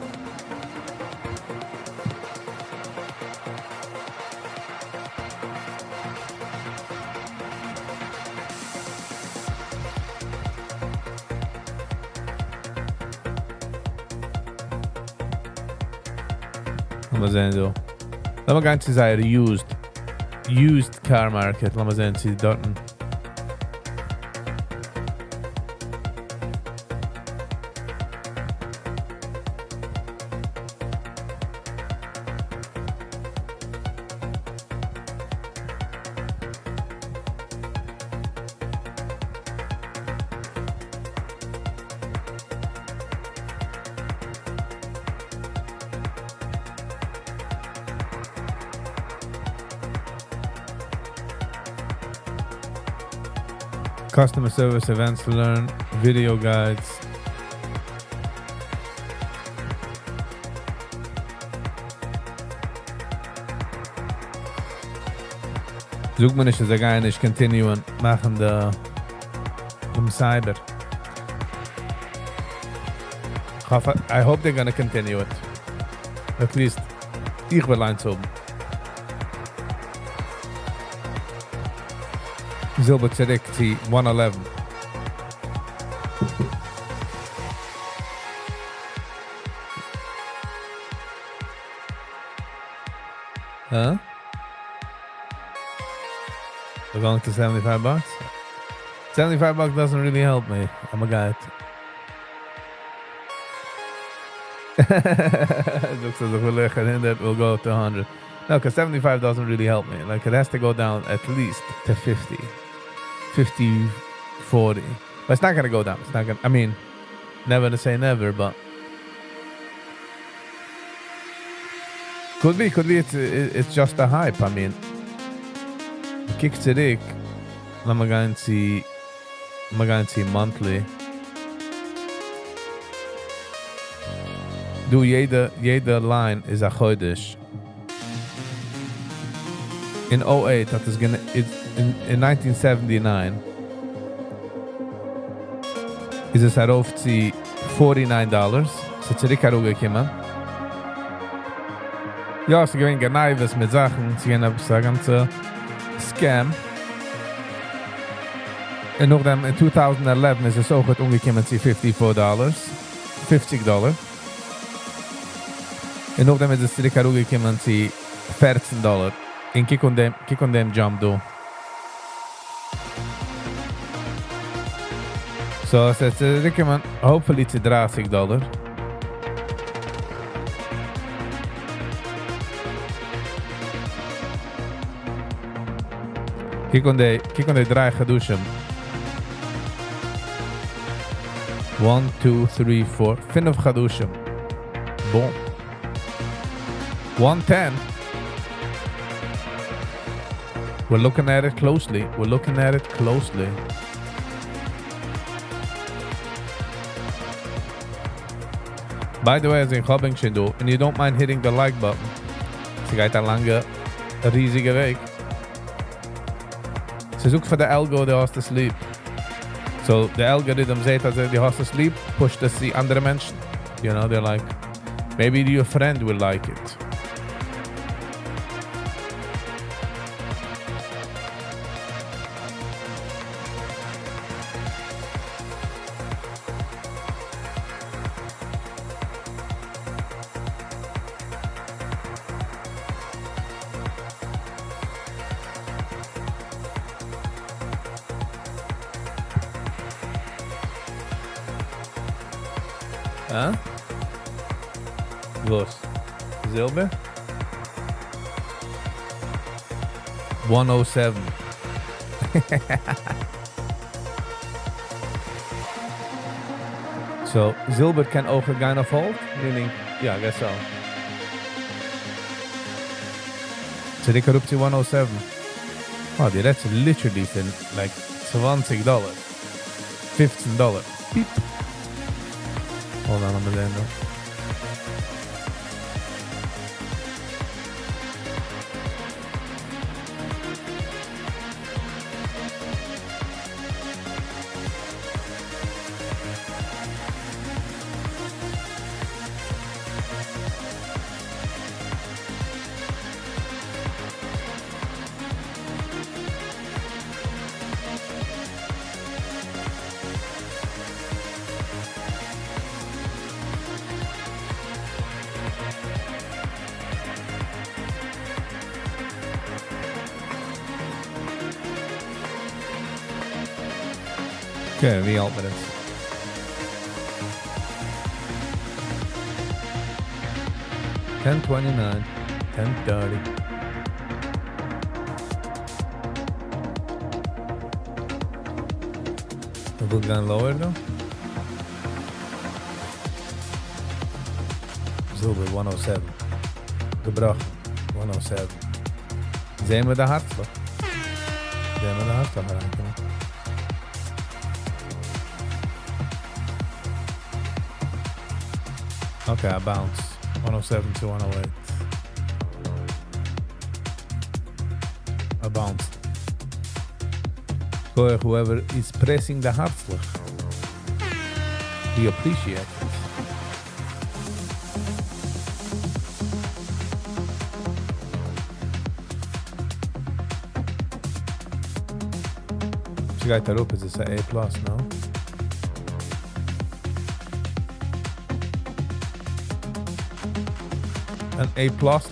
לאמיר זען דא. לאמיר גיין צו זייער used car market. לאמיר זען צו דארטן. Customer service events to learn, video guides. זאג מיר נישט, אז זיי גייען נישט continue'ן מאכן די דעם Cyber. I hope they're gonna continue it. At least איך וויל איינס האבן. זילבער צוריק צו 111. Huh? We're going to 75 bucks? 75 bucks doesn't really help me. I'm a guy. Looks as if we're that we'll go to 100. No, because 75 doesn't really help me. Like, it has to go down at least to 50. 50, 40. But it's not going to go down. It's not going to, I mean, never to say never, but. Could be, could be it's, it's just a hype. I mean, קוק צוריק, לאמיר גיין צו, לאמיר גיין צו monthly. דא, יעדע, יעדע line איז א חודש. אין 08 האט עס גענע, in 1979 איז עס ארויף צו 49 dollars. ס'איז צוריק אראפגעקומען. יא, ס'איז געווען גניבות מיט זאכן, ס'איז געווען א גאנצע scam. און נאכדעם אין 2011 איז עס אויך אנגעקומען צו 54 dollars, 50 דאלאר. און נאכדעם איז עס צוריק אראפגעקומען צו 14 דאלאר. און קוק אן דעם, קוק אן דעם jump דא. So, עס איז צוריקגעקומען, hopefully צו 30 דאלאר. קוק אן די, קוק אן די דריי חדשים. 1, 2, 3, 4, פינף חדשים. Boom. 110. We're looking at it closely. We're looking at it closely. By the way, אז איך האב ענק שוין דא, and you don't mind hitting the like button. ס'גייט א לאנגע, ריזיגע וועג. ס'זאגט פאר די algo, דו האסט עס ליב. So, the algorithm זעט, אז דו האסט עס ליב, pusht עס צו אנדערע מענטשן. They're like, maybe your friend will like it. Huh? וואס? זילבער? 107. So, זילבער קען אויך גיין אויף hold? Meaning, yeah, I guess so. צוריק אראפ צו 107. Wow, די רעדסט literally פון like 20 דאלאר. 15 דאלאר. Beep. Hold on, לאמיר זען דא. Okay, ווי האלט מען יעצט? 10:29, 10:30. וויל גיין lower though? זילבער 107. געבראכן. 107. זעען מיר די הארצלעך. זעען מיר די הארצלעך אריינקומען. Okay, I bounce. 107 to 108. I bounced. Go whoever is pressing the הארצלעך. We appreciate it. ס'גייט אראפ, איז עס א A plus, no? An A plus.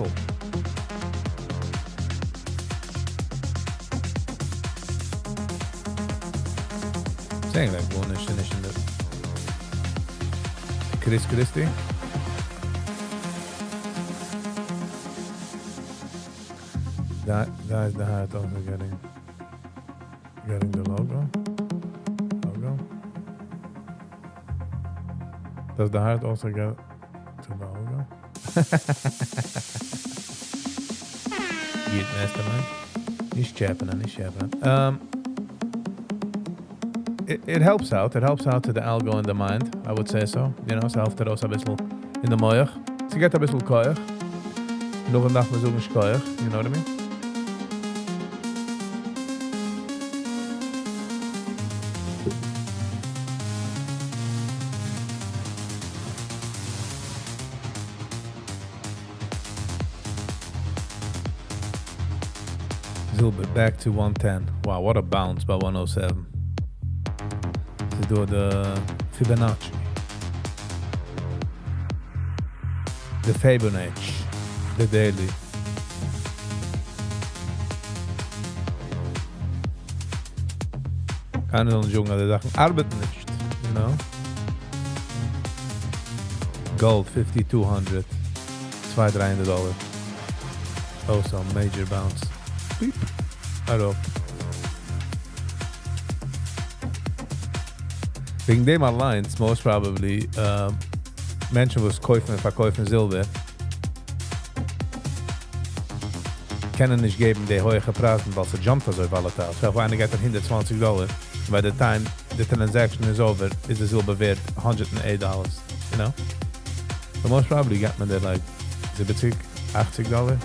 Saying like גארנישט איז נישט אין די Chris Christie. That that is the hat also getting getting the logo. Logo. Does the heart also get to the logo? גוט, mastermind. נישט טשעפענען, נישט טשעפענען. It helps out. It helps out to the algo in the mind. I would say so. ס'העלפט ארויס א ביסל אין די מוח. ס'געט א ביסל כח. נאך דארף מען זאגן שכוח. You know what I mean? זילבער back to 110. Wow, what a bounce by 107. ס'איז דא the Fibonacci. The Fibonacci. The daily. קיינער זאל נישט זאגן, די זאכן ארבעטן נישט, you know? Gold 5200. 200, 300 dollar. Also major bounce. Beep. אראפ. וועגן דעם אליין, most probably, מענטשן וואס קויפן און פארקויפן זילבער, קענען נישט געבן די הויכע פרייזן, ווייל עס jump ט אזוי volatile. So, אויב איינער געט 120 dollar, by the time the transaction is over, איז די זילבער ווערט 108 dollars, you know? So most probably געט מען דיר like 70, 80 dollar.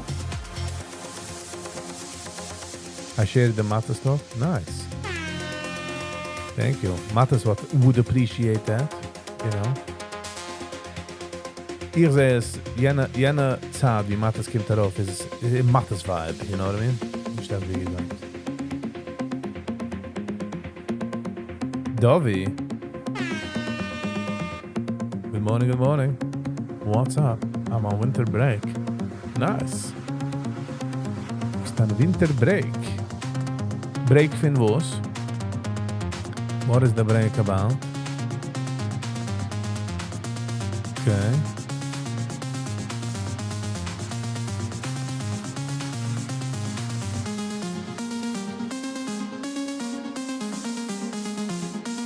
I shared the Matas talk. Nice. Thank you. Matas what would appreciate that, you know. איך זע עס, יענע, יענע צייט, ווי Matas קומט ארויף, איז עס Matas vibe, you know what I mean? נישט ווי געזאגט. Dovi. Good morning, good morning. What's up? I'm on winter break. Nice. ביסט on winter break. Break פון וואס? What is the break about? Okay.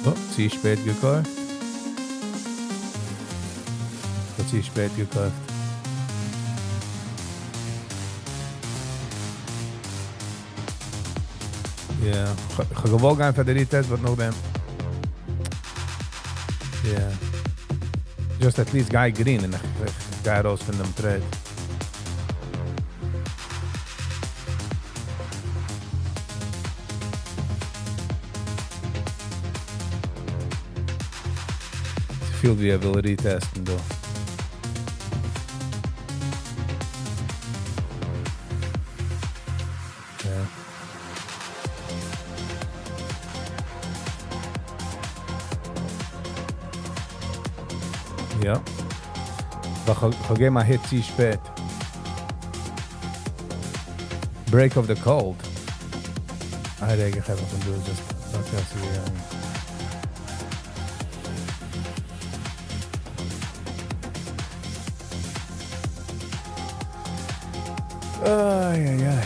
Oh, צו שפעט געקויפט. צו שפעט געקויפט. Yeah, איך האב געוואלט גיין פאר די retest, but נאכדעם. Yeah. Just at least גיי green און איך גיי ארויס פון דעם trade. ס'פילט ווי ער וויל retest ן דא. Yeah. יא. אבער איך האב געגעבן א hit צו שפעט. Break of the cold. איי רגע, איך האב דא just דאס איז געגאנגען. איי, איי, איי.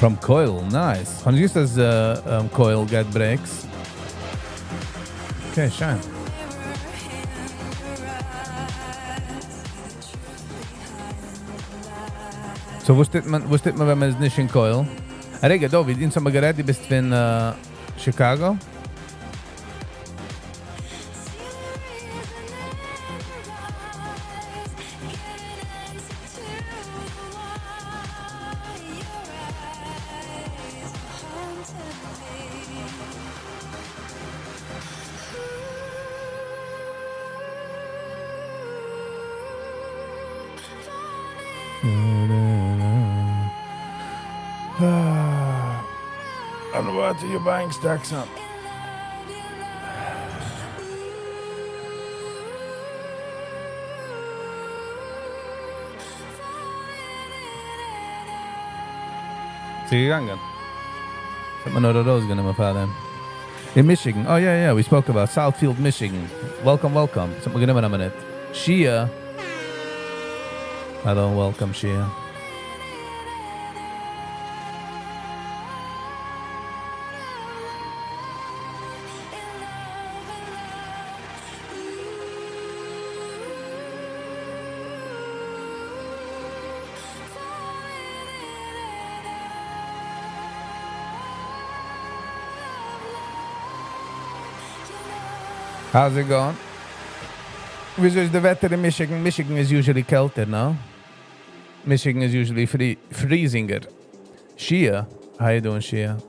From Coil, nice. כ'האב נישט געוואוסט אז Coil get breaks. Okay, שיין. So, וואו שטייט מען, וואו שטייט מען, ווען מען איז נישט אין Coil? רגע, דוד, אונז האבן מיר גערעדט, דו ביסט פון Chicago? And what are you buying stocks on? ס'איז געגאנגען. האט מען נאר ארויסגענומען פאר דעם. In Michigan. Oh, yeah, we spoke about Southfield, Michigan. Welcome, welcome. ס'האט מיר גענומען a minute. Shia. Hello and welcome, Shia. How's it going? וויאזוי איז די וועטער אין Michigan? Michigan is usually קעלטער, no? Michigan is usually freezinger. Shia, how you doing, Shia?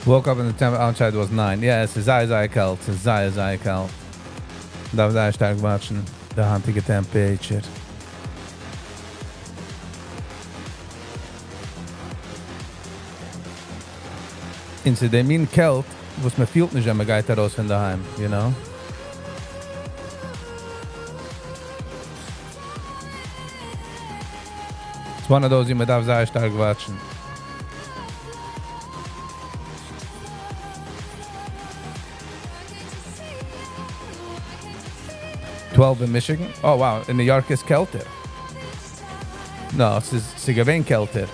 Woke up and the temperature outside was 9. Yeah, עס איז זייער, זייער קאלט. עס איז זייער, זייער קאלט. דארף זייער שטארק watchן. די היינטיגע temperature. און ס'איז דער מין קעלט, וואס מען פילט נישט, ווען מען גייט ארויס פון דערהיים, you know? It's one of those, מען דארף זייער שטארק watchן. 12 in Michigan. Oh wow, in New York איז קעלטער. No, עס איז ס'איז געווען קעלטער.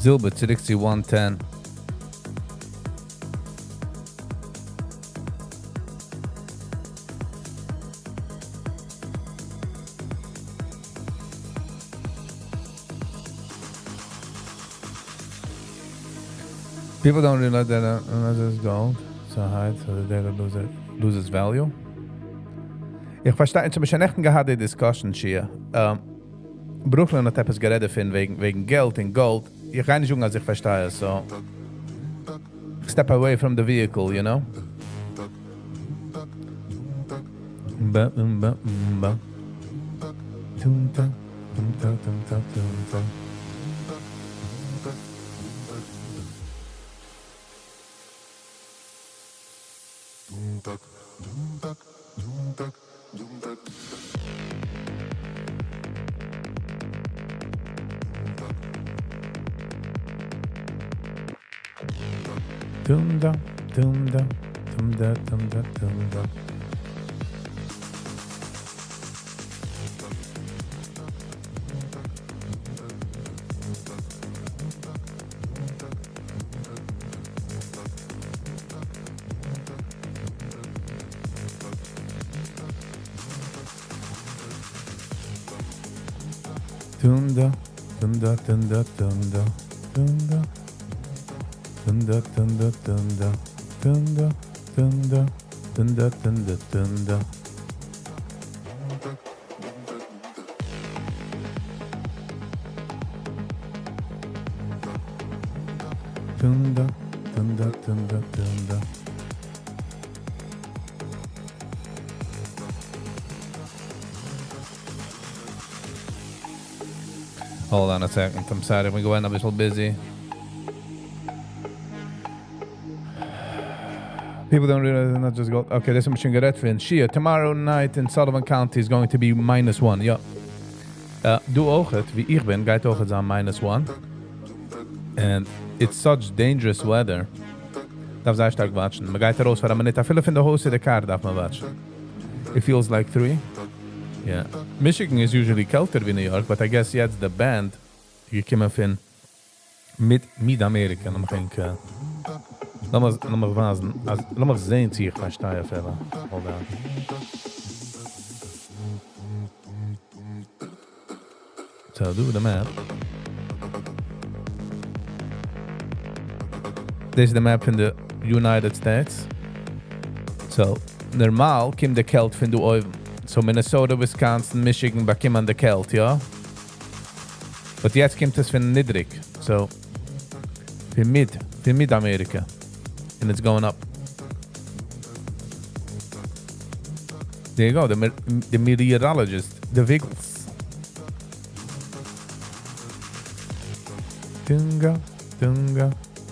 זילבער צוריק צו 110. People don't realize that uh, gold so high, so the data loses value. איך פארשטיי, איך האב שוין נעכטן געהאט די discussion here. Brooklyn האט עפעס גערעדט פון וועגן געלט און גאלד. איך גיי נישט זאגן אז איך פארשטיי עס, so step away from the vehicle, you know? Ba, ba, ba. Tum, ta, tum, ta, tum, ta, tum, ta. Tum da, tum da, tum da, tum da, tum da. Tum da, tum da, tum da, tum da, tum da. Tum da, tum da, tum da, tum da, tum da, tum da, tum da, tum da. טונדא, טונדא, טונדא, טונדא. Hold on a second, I'm sorry, we're going a little busy. People don't realize not just gold. Okay, דאס האבן מיר שוין גערעדט פון. Shia, tomorrow night in Sullivan County is going to be minus one. יא. דא אויכעט, וואו איך בין, גייט אויכעט זיין minus one. And it's such dangerous weather. דארף זייער שטארק וואטשן. מען גייט ארויס פאר א מינוט, אפילו פון די הויז צו די קאר דארף מען וואטשן. It feels like three. Yeah. Michigan is usually קעלטער ווי New York, but I guess יעצט די band געקומען פון מיד מיד אמעריקע, לאמיך ענק לאמיך לאמיך ווייזן אז לאמיך זען צו איך פארשטיי אפילו. Hold on. So, דא די map. דאס איז די map פון די United States. So, נארמאל קומט די קעלט פון דא אויבן. So, Minnesota, Wisconsin, Michigan באקומען די קעלט, יא? But יעצט קומט עס פון נידריג. So, פון מיד, פון מיד אמעריקע. And it's going up. There you go, the, the meteorologist, the Wiggles. Tunga, tunga,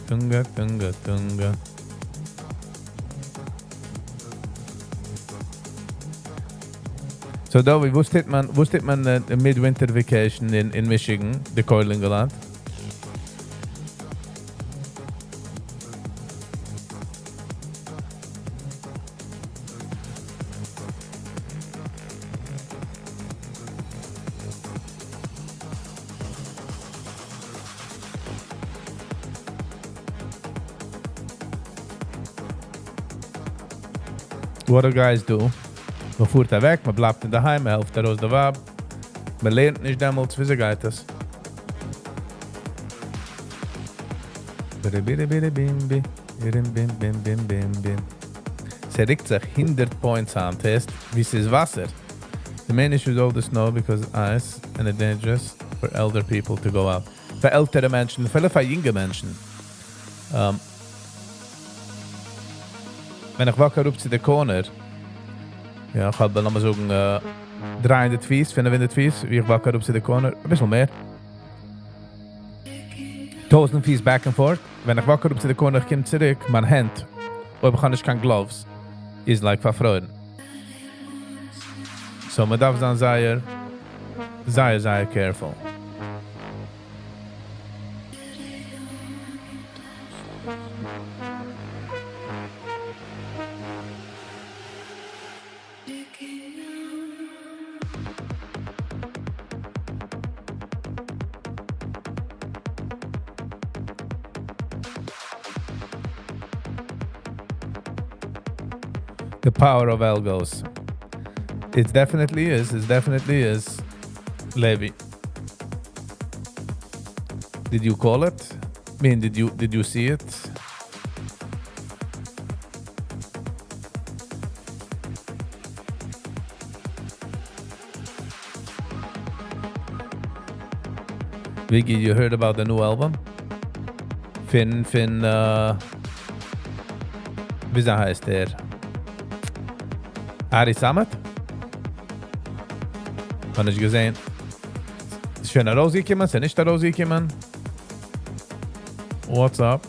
tunga, tunga, tunga. So Dovi, וואו שטייט מען, וואו שטייט מען midwinter vacation אין, אין Michigan, די כולל אינגעלייט? What do guys do? מען פארט אוועק, מען בלייבט אין דער היים, מען העלפט ארויס די ווייב. מען לערנט נישט דעמאלטס, וויאזוי גייט עס? בירי בירי בים בי, בירים בים בים בים בים בים. ס'רוקט זיך 100 points היינט, הייסט, ווי ס'איז וואסער. The main issue is all the snow because ice and it's dangerous for elder people to go out. פאר עלטערע מענטשן, אפילו פאר יונגע מענטשן. ווען איך walk אראפ צו די corner, יא, איך האב, לאמיר זאגן, 300 פיס, 500 פיס, ווי איך walk אראפ צו די corner, א ביסל מער. 1000 פיס back and forth. ווען איך walk אראפ צו די corner, איך קום צוריק, מיין הענט, אויב איך האב נישט קיין gloves, איז like פארפרוירן. So, מען דארף זיין זייער, זייער, זייער careful. The power of algos. It definitely is. It definitely is. Levi. Did you call it? I mean, did you see it? Vicky, you heard about the new album? פון, פון, ווי הייסט ער? Ari Samet? האב נישט געזען. איז שוין ארויסגעקומען? איז נישט ארויסגעקומען? What's up?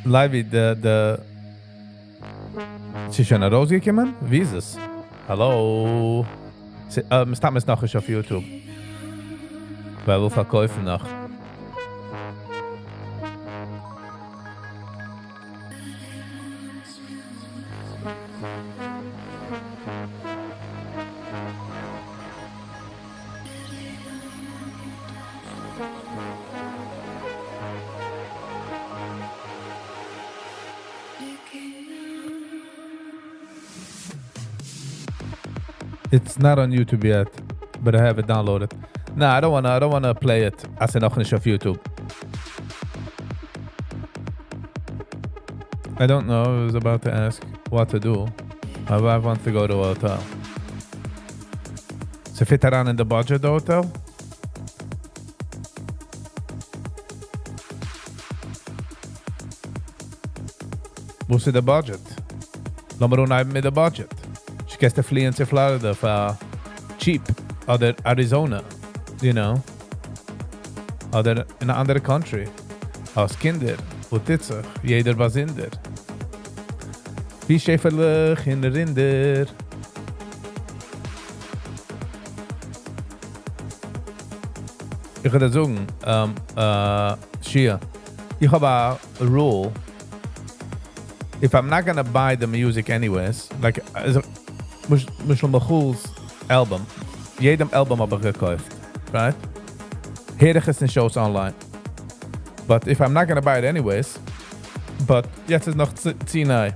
Levi, די, די... ס'איז שוין ארויסגעקומען? ווי איז עס? Hello? מסתמא איז נאך נישט אויף YouTube. ווייל וויל פארקויפן נאך. It's not on YouTube yet, but I have it downloaded. No, I don't wanna play it. אז ס'איז נאך נישט אויף YouTube. I don't know, I was about to ask what to do. My wife wants to go to a hotel. ס'fit אריין אין די budget, די hotel? וואס איז די budget? לאמיר אנהייבן מיט די budget. קענסטו פליען צו Florida פאר cheap אדער Arizona, you know? אדער אין אן אנדערע country. האסט קינדער, וואס טוט זיך? יעדער באזונדער. ווי שעפעלעך און רינדער. איך וועל דיר זאגן, Shia, איך האב א rule. If I'm not gonna buy the music anyways, like, also, למשל Michoel's album, יעדעם album האב איך געקויפט, right? הער איך עס נישט אויס online. But if I'm not gonna buy it anyways, but יעצט איז נאך צו ניי.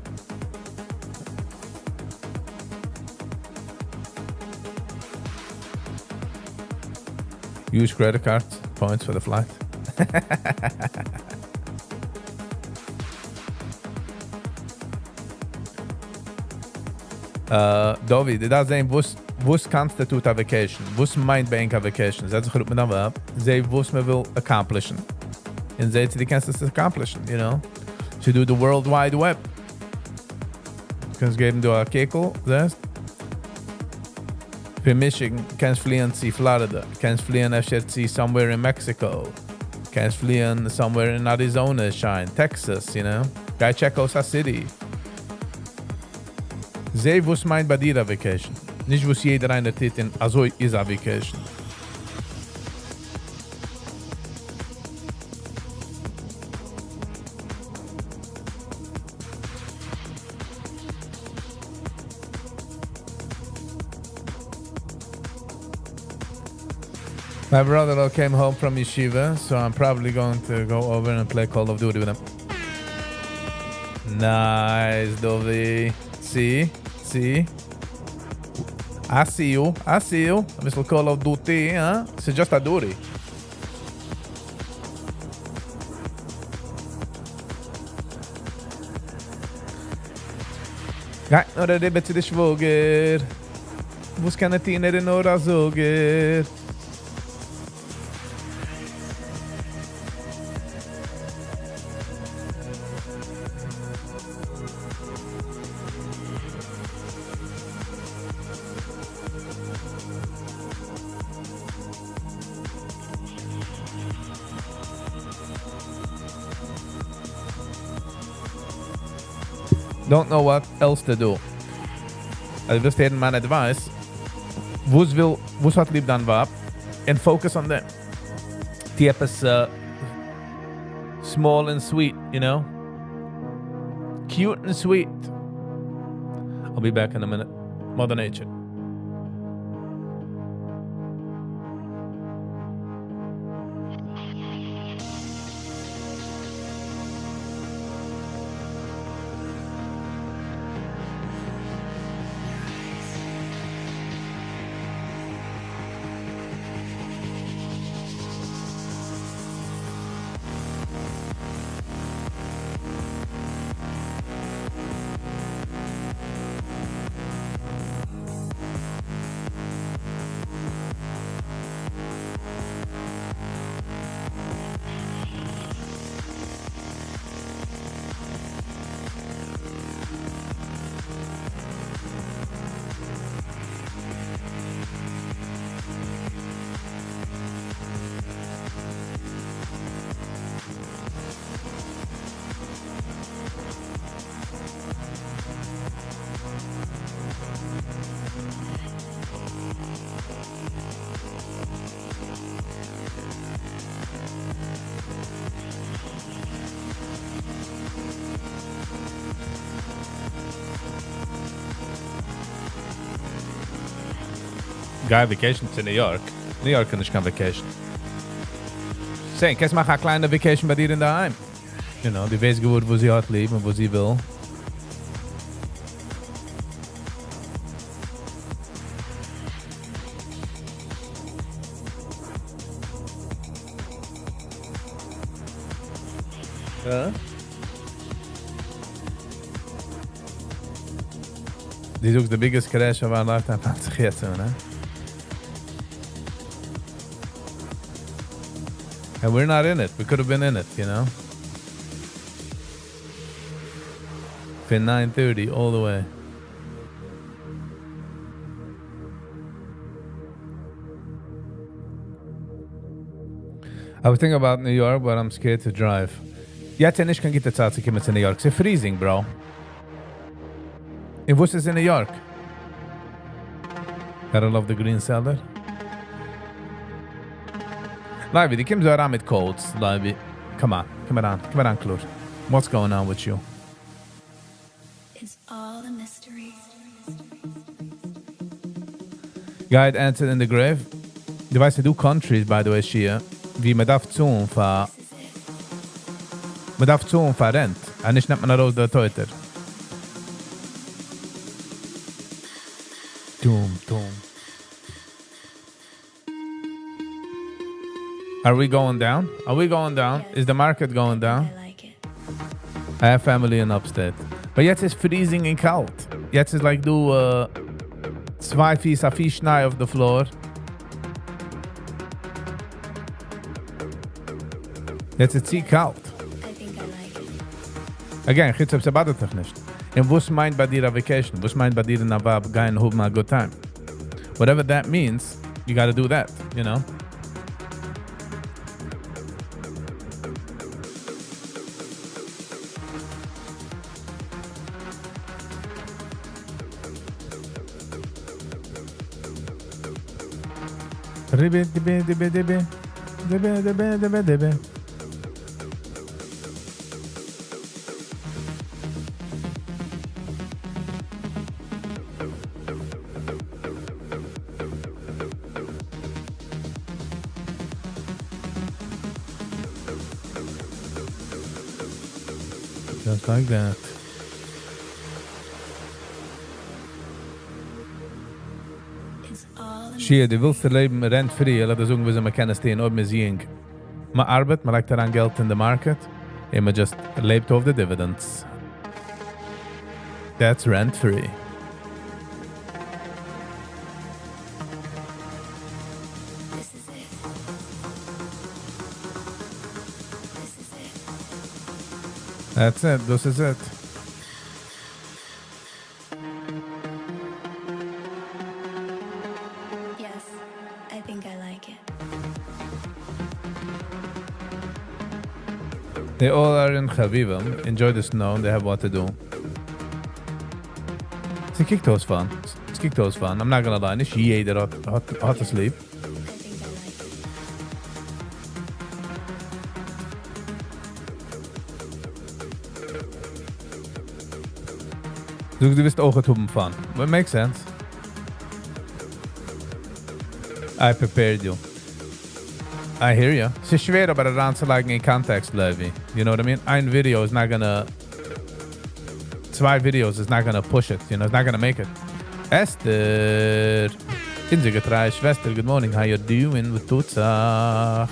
Use credit cards, points for the flight. Dovi, דו דארפסט זען, וואס, וואס constitute א vacation? וואס מיינט ביי ענק א vacation? זעץ זיך אראפ מיט דיין ווייב, זע וואס מען וויל accomplishן. און זע צו דו קענסט עס accomplishן, you know? To do the World Wide Web. קענסט געבן דא א קוק, זעסט? פון Michigan קענסט פליען צו Florida, קענסט פליען אפשר צו somewhere in Mexico, קענסט פליען somewhere in Arizona, שיין, Texas, you know? גיי check אויס א city. זע, וואס מיינט ביי דיר א vacation. נישט וואס יעדער איינער טוט און אזוי איז א vacation. My brother-in-law came home from yeshiva, so I'm probably going to go over and play Call of Duty with him. Nice, Dovi. See? See? I see you. I see you. Mr. Call of Duty, huh? It's just a duty. גיי נאר אריבער צו די שוואגער. וואס קען ער טון, ער איז נאר א זאגער. Don't know what else to do. אלזא ווילסט הערן מיין advice, וואס וויל, וואס האט ליב דיין ווייב, and focus on them. טו עפעס small and sweet, you know? Cute and sweet. I'll be back in a minute. Mother Nature. גיי vacation צו New York. New York איז נישט קיין vacation. זען, קענסט מאכן א קליינע vacation ביי דיר אין דער היים. You know, דו ווייסט גוט, וואס זי האט ליב און וואס זי וויל. Huh? דו זאגסט the biggest crash of our lifetime פאנגט זיך יעצט אן, הא? And we're not in it, we could have been in it, you know? פון nine thirty all the way. I was thinking about New York, but I'm scared to drive. יעצט איז נישט קיין גוטע צייט צו קומען צו New York. ס'איז freezing, bro. און וואס איז אין New York? Gotta love the green cellar. לייבי, דו קומסט דא אריין מיט codes, לייבי. Come on, קום אריין, קום אריין קלאר. What's going on with you? It's all a mystery. גייט answer in the grave. דו ווייסט ס'דא countries by the way שיע ווי מען דארף צאלן פאר מען דארף צאלן פאר rent. אז נישט נעמט מען ארויס די טויטער. דום דום. Are we going down? Are we going down? Is the market going down? I like it. I have family in upstate. But יעצט איז freezing און קאלט. יעצט איז like דא צוויי פיס א פיס שניי אויף the floor. יעצט איז צו קאלט. I think I like it. Again, חוץ אויב ס'באדערט דיך נישט. און וואס מיינט ביי דיר א vacation? וואס מיינט ביי דיר אין א ווייב גיין האבן א good time? Whatever that means, you got to do that, you know? ריבי דיבי דיבי דיבי דיבי דיבי דיבי דיבי. Just like that. שיע, דו ווילסט לעבן rent free, לאמיר זאגן, וויאזוי מען קען עס טון, אויב מ'איז יונג. מען ארבעט, מען לייגט אריין געלט אין the market, און מען just לעבט אויף the dividends. That's rent free. This is it. This is it. That's it. This is it. Yes, I think I like it. They all are in Chavivim. Enjoy the snow. They have what to do. ס'קוקט אויס fun. ס'קוקט אויס fun. I'm not gonna lie. נישט יעדער האט, האט, האט עס ליב. I think I like it. דו, דו ווילסט אויך האבן fun. But it makes sense. I prepared you. I hear you. ס'איז שווער אבער אריינצולייגן אין context, Levi. You know what I mean? איין video is not gonna... צוויי videos is not gonna push it. You know, it's not gonna make it. Esther! אונזער געטרייע שוועסטער, good morning. How you doing? וואס טוט זיך?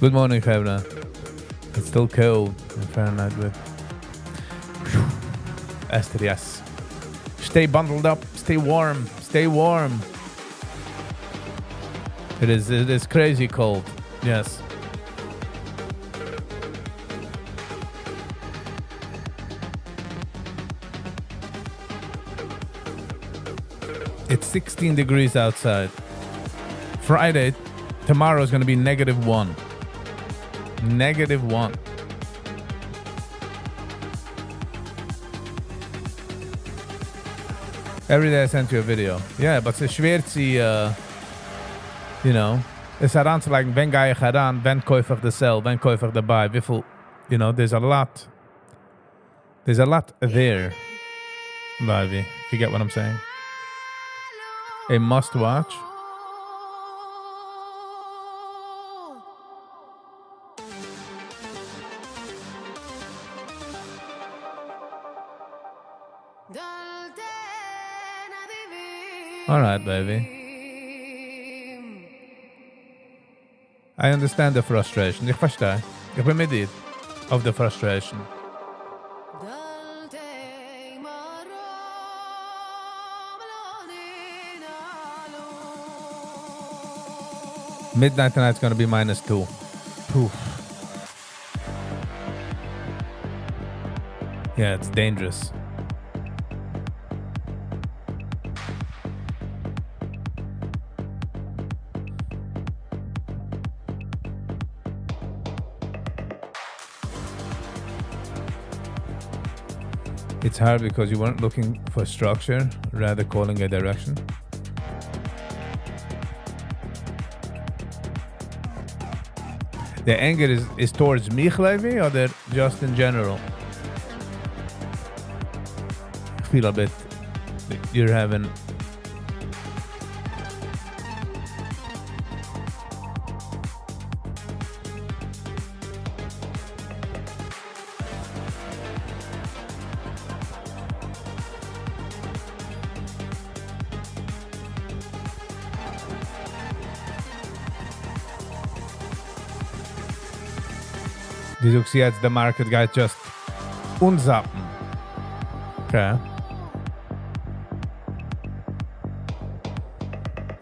Good morning, חברה. It's still cold in Fahrenheit with... Esther, yes. Stay bundled up. Stay warm. Stay warm. It is crazy cold. Yes. It's 16 degrees outside. Friday, tomorrow is going to be -1. -1. Every day I sent you a video. Yeah, but ס'איז שווער צו, you know, עס אריינצולייגן, ווען גיי איך אריין, ווען קויף איך the sell, ווען קויף איך the buy, וויפיל, you know, there's a lot. There's a lot there, Ivy, if you get what I'm saying. A must watch. All right, baby. I understand the frustration. איך פארשטיי. איך בין מיט דיר. Of the frustration. Midnight tonight is gonna be minus 2. Poof. Yeah, it's dangerous. It's hard because you weren't looking for structure, rather calling a direction. The anger is towards מיך, Levi, אדער just in general? I feel a bit you're having דו זאגסט יעצט, the market גייט just אנזאפן. Okay.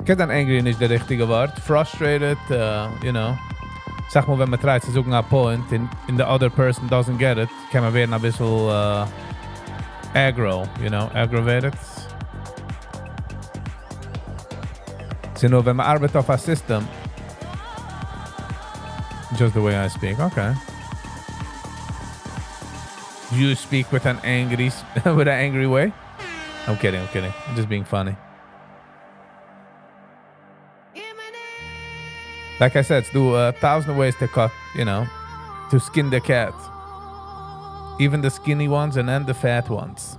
קען זיין angry נישט דער ריכטיגע ווארט. Frustrated, you know. זאג מאל, ווען מען try ט צו זאגן א point and the other person doesn't get it, קען מען ווערן א ביסל aggro, aggravated. ס'איז נאר, ווען מען ארבעט אויף א system, just the way I speak, okay. You speak with an angry way? I'm kidding, I'm kidding. I'm just being funny. Like I said, do a thousand ways to cut, you know, to skin the cat. Even the skinny ones and then the fat ones.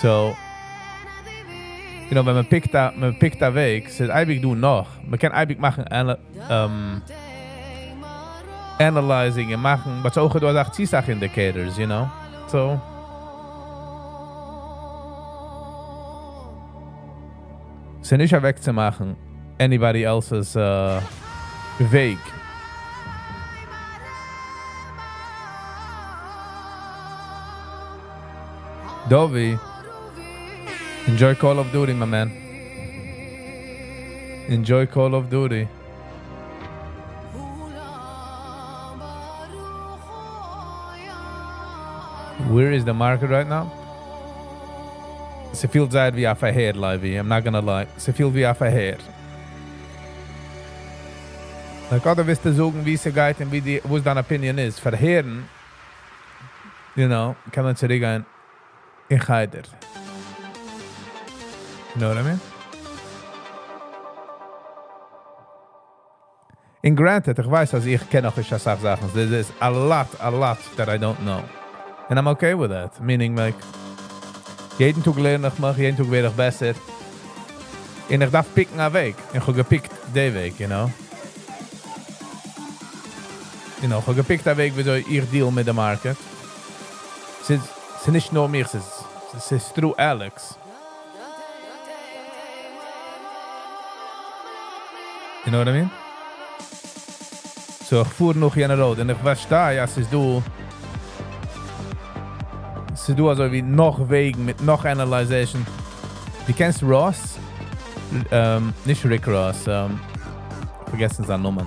So, ווען מען pick ט א, מען pick ט א וועג, ס'איז אייביג דא נאך. מען קען אייביג מאכן analyzing און מאכן, but אויך דא אסאך צו indicators. So, ס'איז נישט אוועקצומאכן anybody else's וועג. Dovi, enjoy Call of Duty, my man. Enjoy Call of Duty. Where is the market right now? ס'פילט זייער ווי א פארהער, Levi. I'm not gonna lie. ס'פילט ווי א פארהער. Like, אדער ווילסטו זאגן, ווי ס'גייט און ווי די, וואס דיין opinion איז. פארהערן, קען מען צוריקגיין אין חדר. You know what I mean? And granted, איך ווייס, אז איך קען נאך נישט אסאך זאכן. There's a lot that I don't know. And I'm okay with that. Meaning, like, יעדן טאג לערן איך מיך, יעדן טאג ווער איך בעסער. און איך דארף pick ן א וועג. איך האב גע pick ט די וועג, you know? איך האב גע pick ט א וועג, וויאזוי איך deal מיט די market. ס'איז נישט נאר מיך, ס'איז through Alex. You know what I mean? So איך פאר נאך יענע road און איך פארשטיי, אז ס'איז דא אזוי ווי נאך וועגן מיט נאך analyzation. דו קענסט Ross? נישט Rick Ross, פארגעסן זיין נאמען.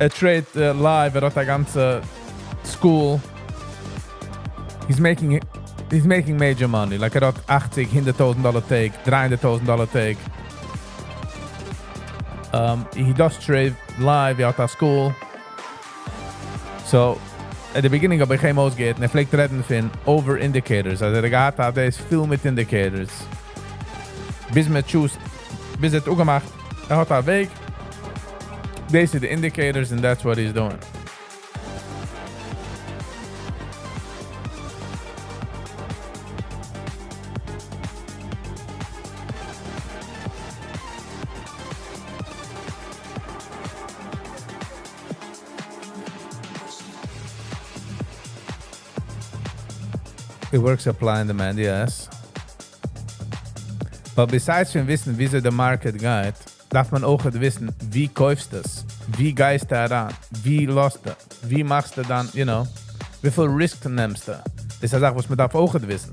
ער trade live, ער האט א גאנצע school. He's making major money. Like ער האט 80, 100.000 dollar טעג, 300.000 dollar טעג. He does trade live, ער האט א school. So, at the beginning האב איך אים אויסגעהערט, און ער פלעגט רעדן פון over indicators. אלזא ער געהאט דאס איז פיל מיט indicators. ביז מען choose, ביז ער האט אפגעמאכט, ער האט א וועג. These are the indicators and that's what he's doing. It works supply and demand, yes. But besides פון וויסן, וויאזוי the market גייט, דארף מען אויך וויסן, ווי קויפסטו עס? ווי גייסטו אריין? ווי לאזטו? ווי מאכסטו דאן, וויפיל risk נעמסטו? דאס איז א זאך, וואס מען דארף אויך וויסן.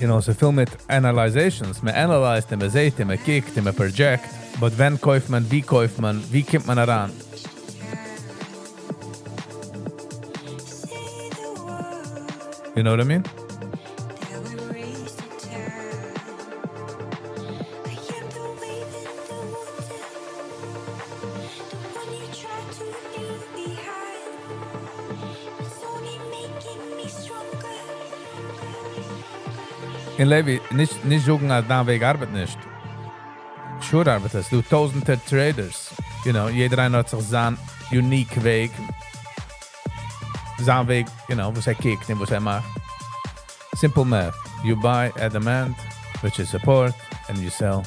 You know, ס'איז פיל מיט analyzations. מען analyzed און מען זעט און מען קוקט און מען project. But ווען קויפט מען, ווי קויפט מען, ווי קומט מען אריין? You know what I mean? און Levi, נישט, נישט זאגן אז דיין וועג ארבעט נישט. Sure ארבעט עס. דא טויזנטער traders. You know, יעדער איינער האט זיך זיין unique וועג. זיין וועג, you know, וואס ער קוקט און וואס ער מאכט. Simple math. You buy at demand, which is support, and you sell.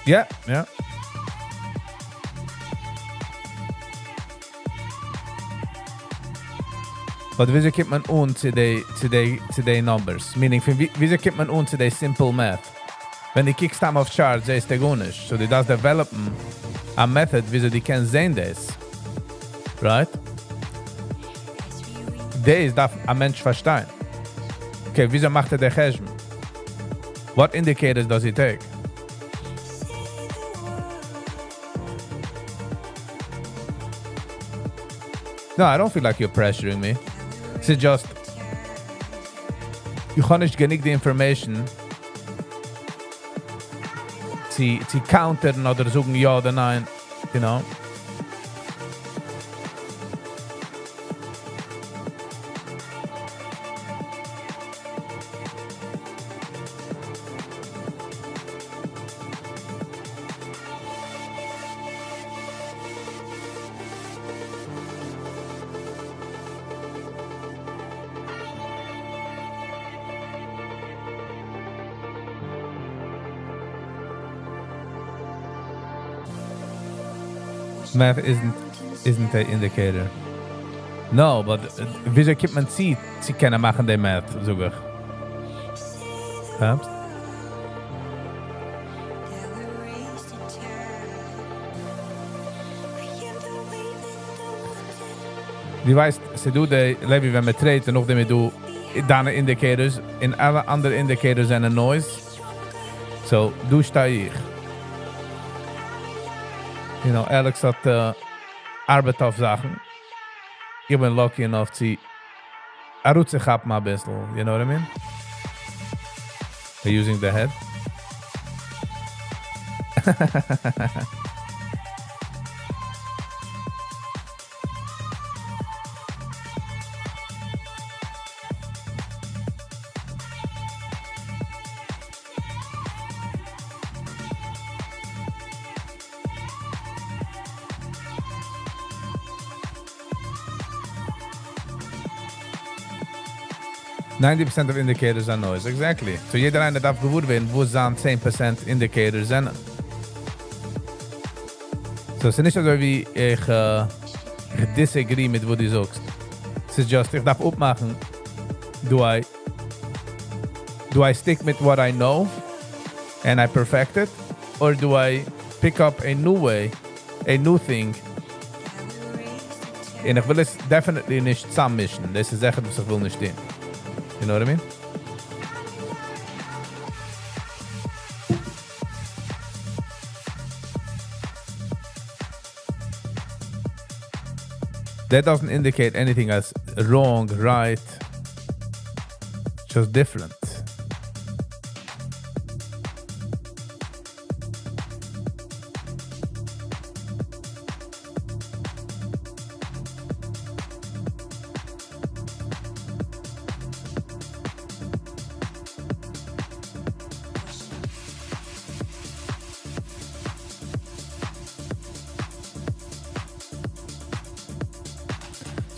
Yeah, yeah. But וויאזוי קומט מען אן צו די, צו די, צו די numbers? Meaning, פון ווי, וויאזוי קומט מען אן צו די simple math? ווען דו קוקסט סתם אויף chart, זעסטו גארנישט. So דו דארפסט developן א method, וויאזוי דו קענסט זען דאס. Right? דאס דארף א מענטש פארשטיין. Okay, וויאזוי מאכט ער די חשבון? What indicators does he take? No, I don't feel like you're pressuring me. It's just, איך האב נישט גענוג די information צו, צו counterן אדער זאגן יא אדער ניין, you know. Math isn't isn't a indicator. No, but וויאזוי קומט מען צו צו קענען מאכן די math, זאג איך. כאפסט? דו ווייסט, ס'דא די, Levi, ווען מען tradeט און נאכדעם איז דא דיינע indicators און אלע אנדערע indicators זענען noise. So, דא שטיי איך. You know, Alex האט ארבעט אויף זאכן. איך בין lucky enough צו ארויסצוכאפן א ביסל, you know what I mean? They're using the head. 90% of indicators are noise. Exactly. So יעדער איינער דארף געוואר ווערן, וואס זיין 10% indicators זענען. So, ס'איז נישט אזוי ווי איך, איך disagree מיט וואס דו זאגסט. ס'איז just, איך דארף אפמאכן, do I, do I stick with what I know and I perfect it? Or do I pick up a new way, a new thing? און איך וויל עס definitely נישט צוזאממישן. דאס איז זיכער, וואס איך וויל נישט טון. You know what I mean? That doesn't indicate anything as wrong, right, just different.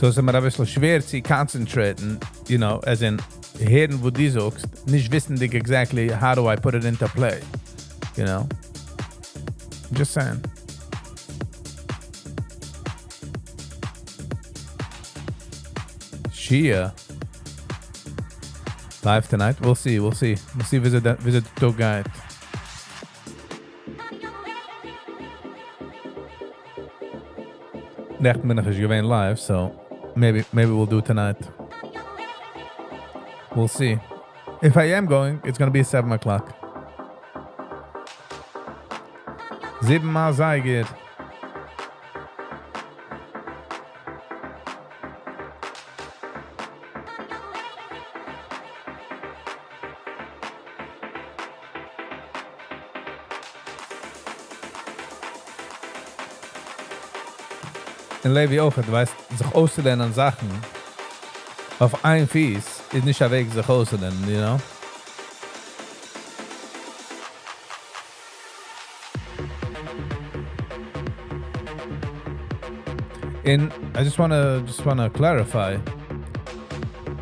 So איז מיר א ביסל שווער צו concentrateן, as in הערן וואס דו זאגסט, נישט וויסנדיג exactly how do I put it into play, you know? Just saying. Shia. Live tonight? We'll see, we'll see. We'll see וויאזוי די טאג גייט. נעכטן בין איך נישט געווען live, so maybe, maybe we'll do tonight. We'll see. If I am going, it's gonna be 7 o'clock. זיבן א זייגער. און לייבי אויך, דו ווייסט, זיך אויסצולערנען זאכן אויף איין פיס איז נישט א וועג זיך אויסצולערנען, you know? און I just wanna, just wanna clarify,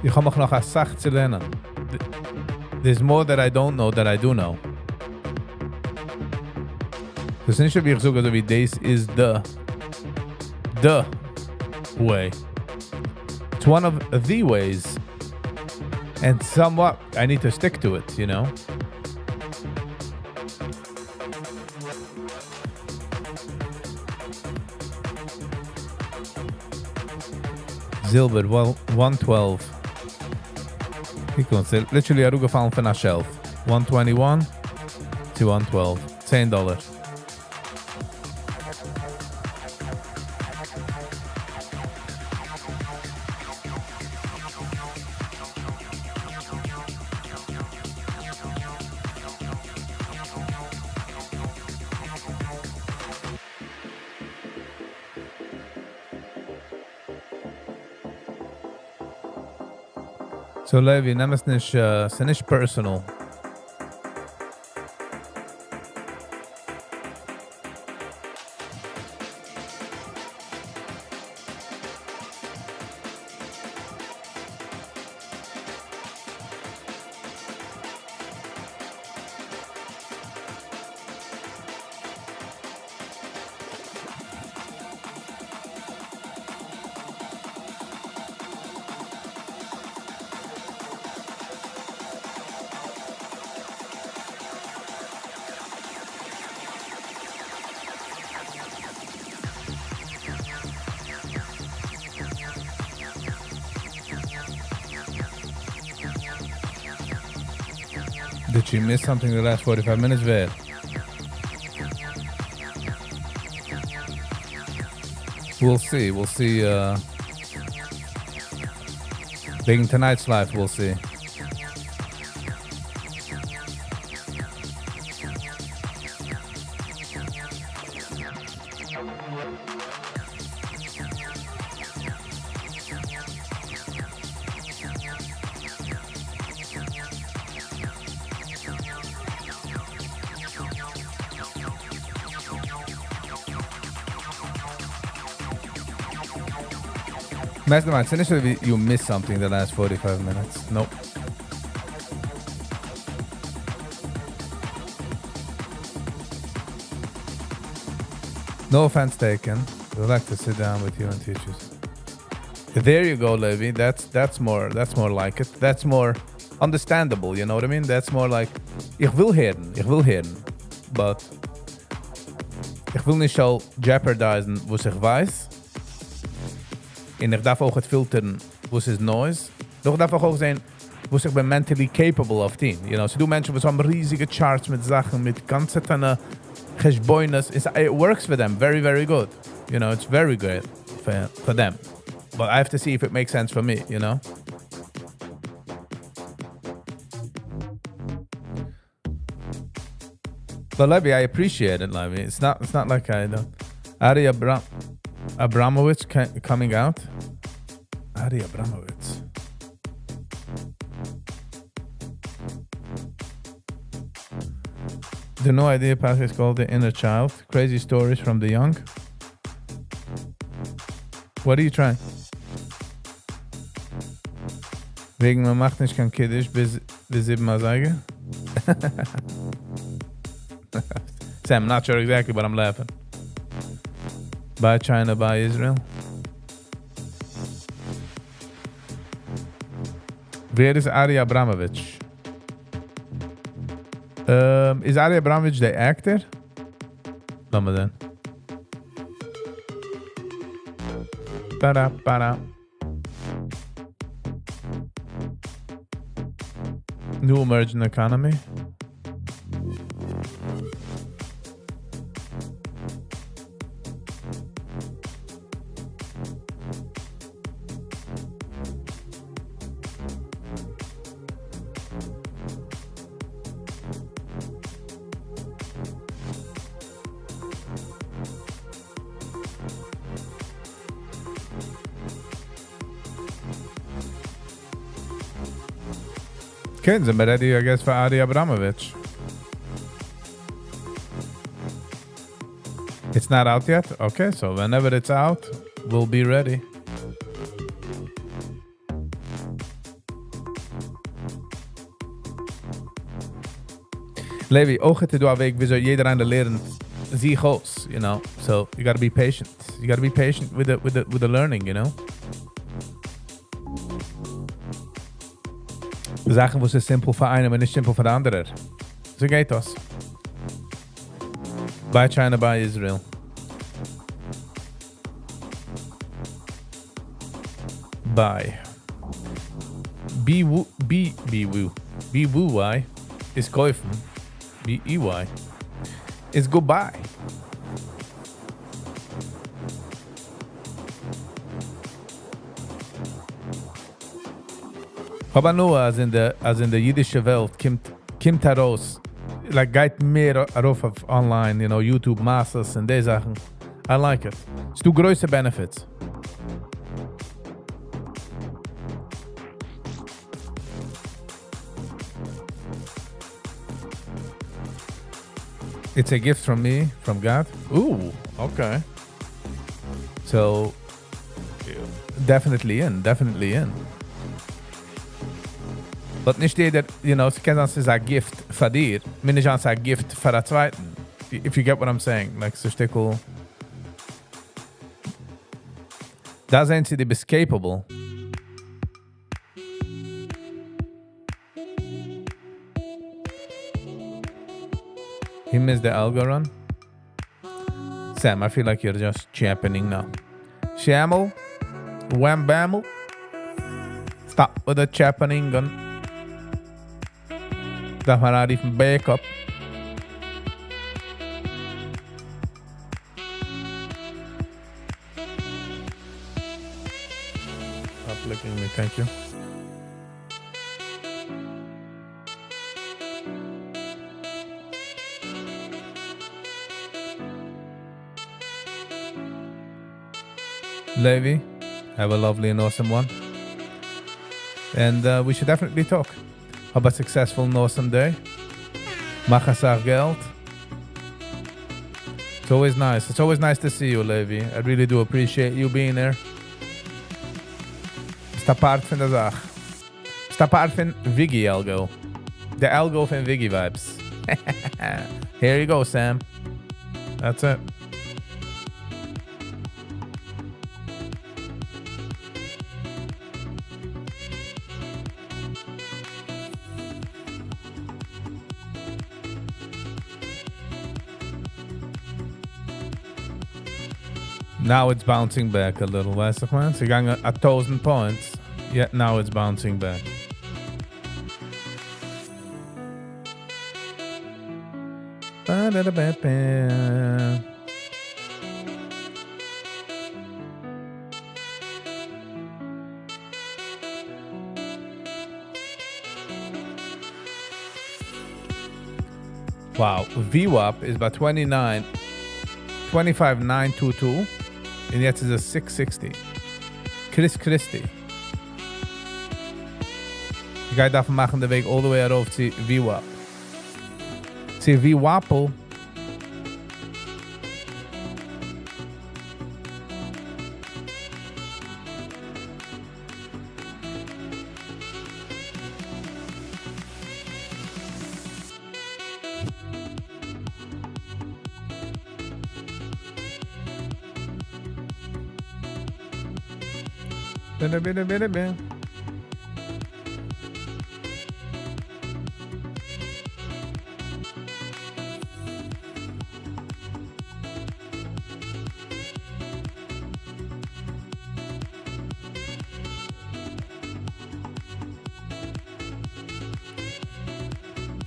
איך האב מיך נאך א סאך צו לערנען. There's more that I don't know that I do know. דאס איז נישט ווי איך זאג אזוי ווי דאס איז the, the way. It's one of the ways. And somewhat I need to stick to it, you know? זילבער, well, 112. קוק אן, ס'איז literally אראפגעפאלן פון א shelf. 121 to 112. 10 דאלאר. So Levi, נעם עס נישט, uh, ס'איז נישט personal. Did you miss something the last 45 minutes? ווער? We'll see. We'll see. וועגן tonight's live, we'll see. Mastermind, ס'איז נישט ווי you missed something the last 45 minutes. Nope. No offense taken. We'd like to sit down with you and teach you. There you go, Levi. That's, that's more that's more like it. That's more understandable, you know what I mean? That's more like איך וויל הערן, איך וויל הערן. But איך וויל נישט זאל jeopardizen וואס איך ווייס. און איך דארף אויך פילטערן וואס איז noise. דאך דארף איך אויך זען וואס איך בין mentally capable of טון. You know, ס'דא מענטשן וואס האבן ריזיגע charts מיט זאכן, מיט גאנצע חשבונות. It works for them very, very good. It's very good for them. But I have to see if it makes sense for me, you know? But Levy, I appreciate it, Levy. It's not like I don't. Ari Abramovich coming out? Ari Abramovich. The No Idea path is called The Inner Child. Crazy stories from the young. What are you trying? וועגן מען מאכט נישט קיין קידוש ביז, ביז זיבן א זייגער? Sam, I'm not sure exactly, but I'm laughing. Buy China, buy Israel. ווער איז Ari Abramovich? איז Ari Abramovich דער actor? לאמיר זען. Para, para. New emerging economy. Okay, זענען מיר ready, I guess, for Adi Abramovich. It's not out yet? Okay, so whenever it's out, we'll be ready. Levi, אויך איז דא א וועג, וויאזוי יעדער איינער לערנט זיך אויס. So you gotta be patient. You gotta be patient with the learning. זאכן, וואס איז simple פאר איינעם און נישט simple פאר די אנדערע. אזוי גייט דאס. Buy China, buy Israel. Buy. B B B W B W Y איז קויפן. B E Y איז goodbye. אבער נאר, אז אין די אידישע וועלט קומט ארויס, like גייט מער ארויף אויף online, YouTube, מעשיות און די זאכן. I like it. ס'דא גרויסע benefits. It's a gift from me, from God. Ooh, okay. So, definitely in, definitely in. But נישט יעדער, ס'קען זיין, ס'איז א gift פאר דיר, מיינט נישט אז ס'איז א gift פאר א צווייטן. If you get what I'm saying, like ס'איז שטיקל. דא זענען זיי, דו ביסט capable. He missed the algo run. Sam, I feel like you're just championing now. Shamel, Wham Bamel. Stop with the championing gun. דארף מען אנרופן backup. Stop licking me, thank you. Levi, have a lovely and awesome one. And we should definitely talk. Have a successful and awesome day. מאך א סאך געלט. It's always nice. It's always nice to see you, Levi. I really do appreciate you being here. ביסט א part פון דער זאך. ביסט א part פון Viggy Algo. The Algo פון Viggy Vibes. Here you go, Sam. That's it. Now it's bouncing back a little, ווייסט איך מיין? ס'איז געגאנגען 1,000 points. Yeah, now it's bouncing back. Ba-da-da-ba-ba. Wow, VWAP איז ביי 29, 25,922 און יעצט איז עס 660. Chris Christie. גייט דארפן מאכן דער וועג all the way ארויף צו VWAP. צו VWAP. Bada, bada, bada, bada.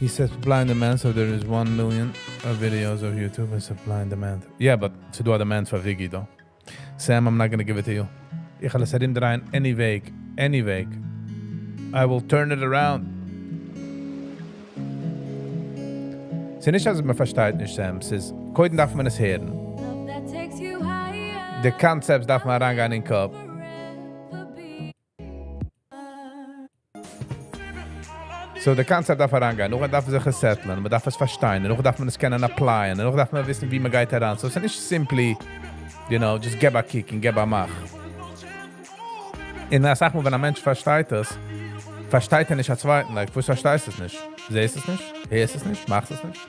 He says supply and demand, so there is 1 million of videos of YouTube and supply and demand. Yeah, but ס'דא א demand פאר Viggy though. Sam, I'm not gonna give it to you. איך וועל עס ארומדרייען any וועג, any וועג. I will turn it around. ס'איז נישט אז מען פארשטייט נישט, Sam. ס'איז, קודם דארף מען עס הערן. די concepts דארף מען אריינגיין אין קאפ. So די concept דארף אריינגיין, נאכדעם דארף מען זיך עס settle'ן, מען דארף עס פארשטיין, נאכדעם דארף מען עס קענען apply'ען, נאכדעם דארף מען וויסן ווי מען גייט אריין. So ס'איז נישט simply, you know, just געב א קוק און געב א מאך. און אסאך מאל ווען א מענטש פארשטייט עס, פארשטייט ער נישט א צווייטן, like, וואס פארשטייסט עס נישט? זעהסט עס נישט? הערסט עס נישט? מאכסט עס נישט?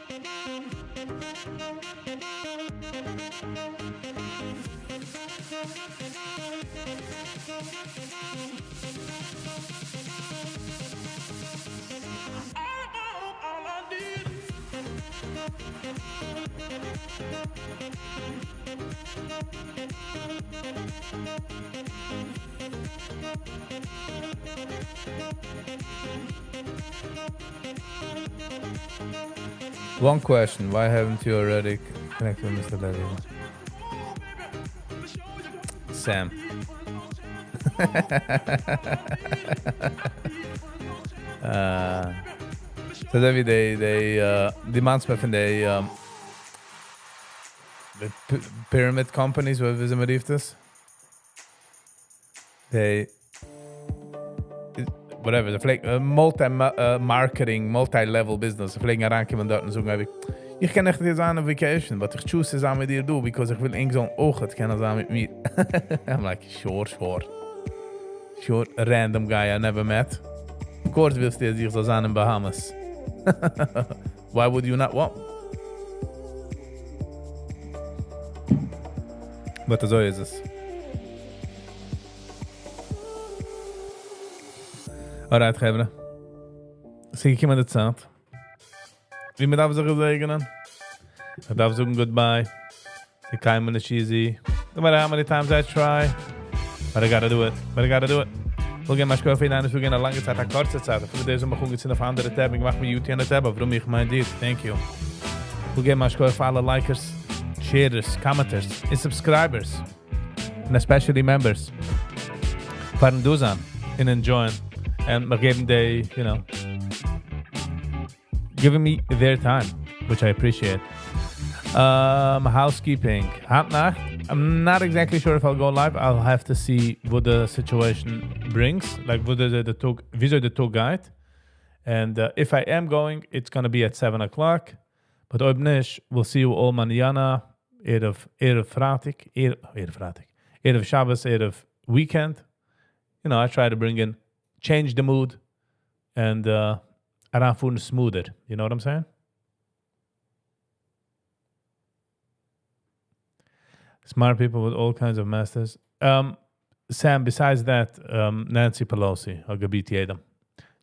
One question, why haven't you already connected with Mr. Levy? Sam. uh, so אזוי ווי די, די, uh, די מאנסמאל פון די, um, די pyramid companies, ווי אזוי מען רופט עס? די, whatever, זיי פלעגן, multi marketing, multi-level business, זיי פלעגן אריינקומען דארט און זאגן, איך קען עכט זיין on vacation, but איך choose צו זיין מיט דיר דא, because איך וויל ענק זאלן אויך קענען זיין מיט מיר. I'm like, sure, sure. Sure, random guy I never met. Of course ווילסטו, אז איך זאל זיין אין Bahamas. Why would you not want? But אזוי איז עס. Alright, חברה. ס'איז געקומען די צייט. ווי מען דארף זיך געזעגענען. מען דארף זאגן goodbye. ס'איז קיינמאל נישט easy. No matter how many times I try. But I gotta do it. But I gotta do it. וויל געבן א שכוח פאר יעדן איינער, א לאנגע צייט, א קורצע צייט. אפילו די וואס האבן מיך אנגעצינדן אויף אנדערע tab, און געמאכט mute יענע tab, אבער איך מיין דיר, thank you. וויל געבן א שכוח פאר אלע likers, sharers, commenters, און subscribers. And especially members. פארן דא זיין און enjoy'ען. און מיר געבן די, giving me their time, which I appreciate. Housekeeping. היינט נאכט. I'm not exactly sure if I'll go live. I'll have to see what the situation brings, like what the, the טאג, וויאזוי די טאג גייט. And if I am going, it's gonna be at 7 o'clock. But אויב נישט, we'll see you all mañana, ערב, ערב פרייטאג, ערב, ערב פרייטאג, ערב שבת, ערב weekend. I try to bring in, change the mood, and אריינפארן smoother. You know what I'm saying? Smart people with all kinds of masters. Sam, besides that, Nancy Pelosi, האט געביט יעדעם.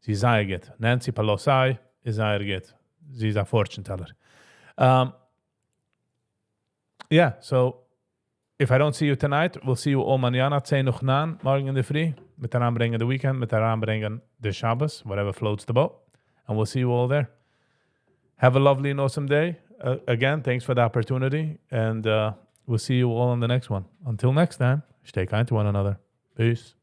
זי איז זייער גוט. Nancy Pelosi איז זייער גוט. זי איז א fortune teller. Yeah, so if I don't see you tonight, we'll see you all mañana, 10 נאך 9, מארגן אין דער פרי, מיט אריינברענגען the weekend, מיט אריינברענגען the Shabbos, whatever floats the boat, and we'll see you all there. Have a lovely and awesome day. Again, thanks for the opportunity, and we'll see you all in the next one. Until next time, stay kind to one another. Peace.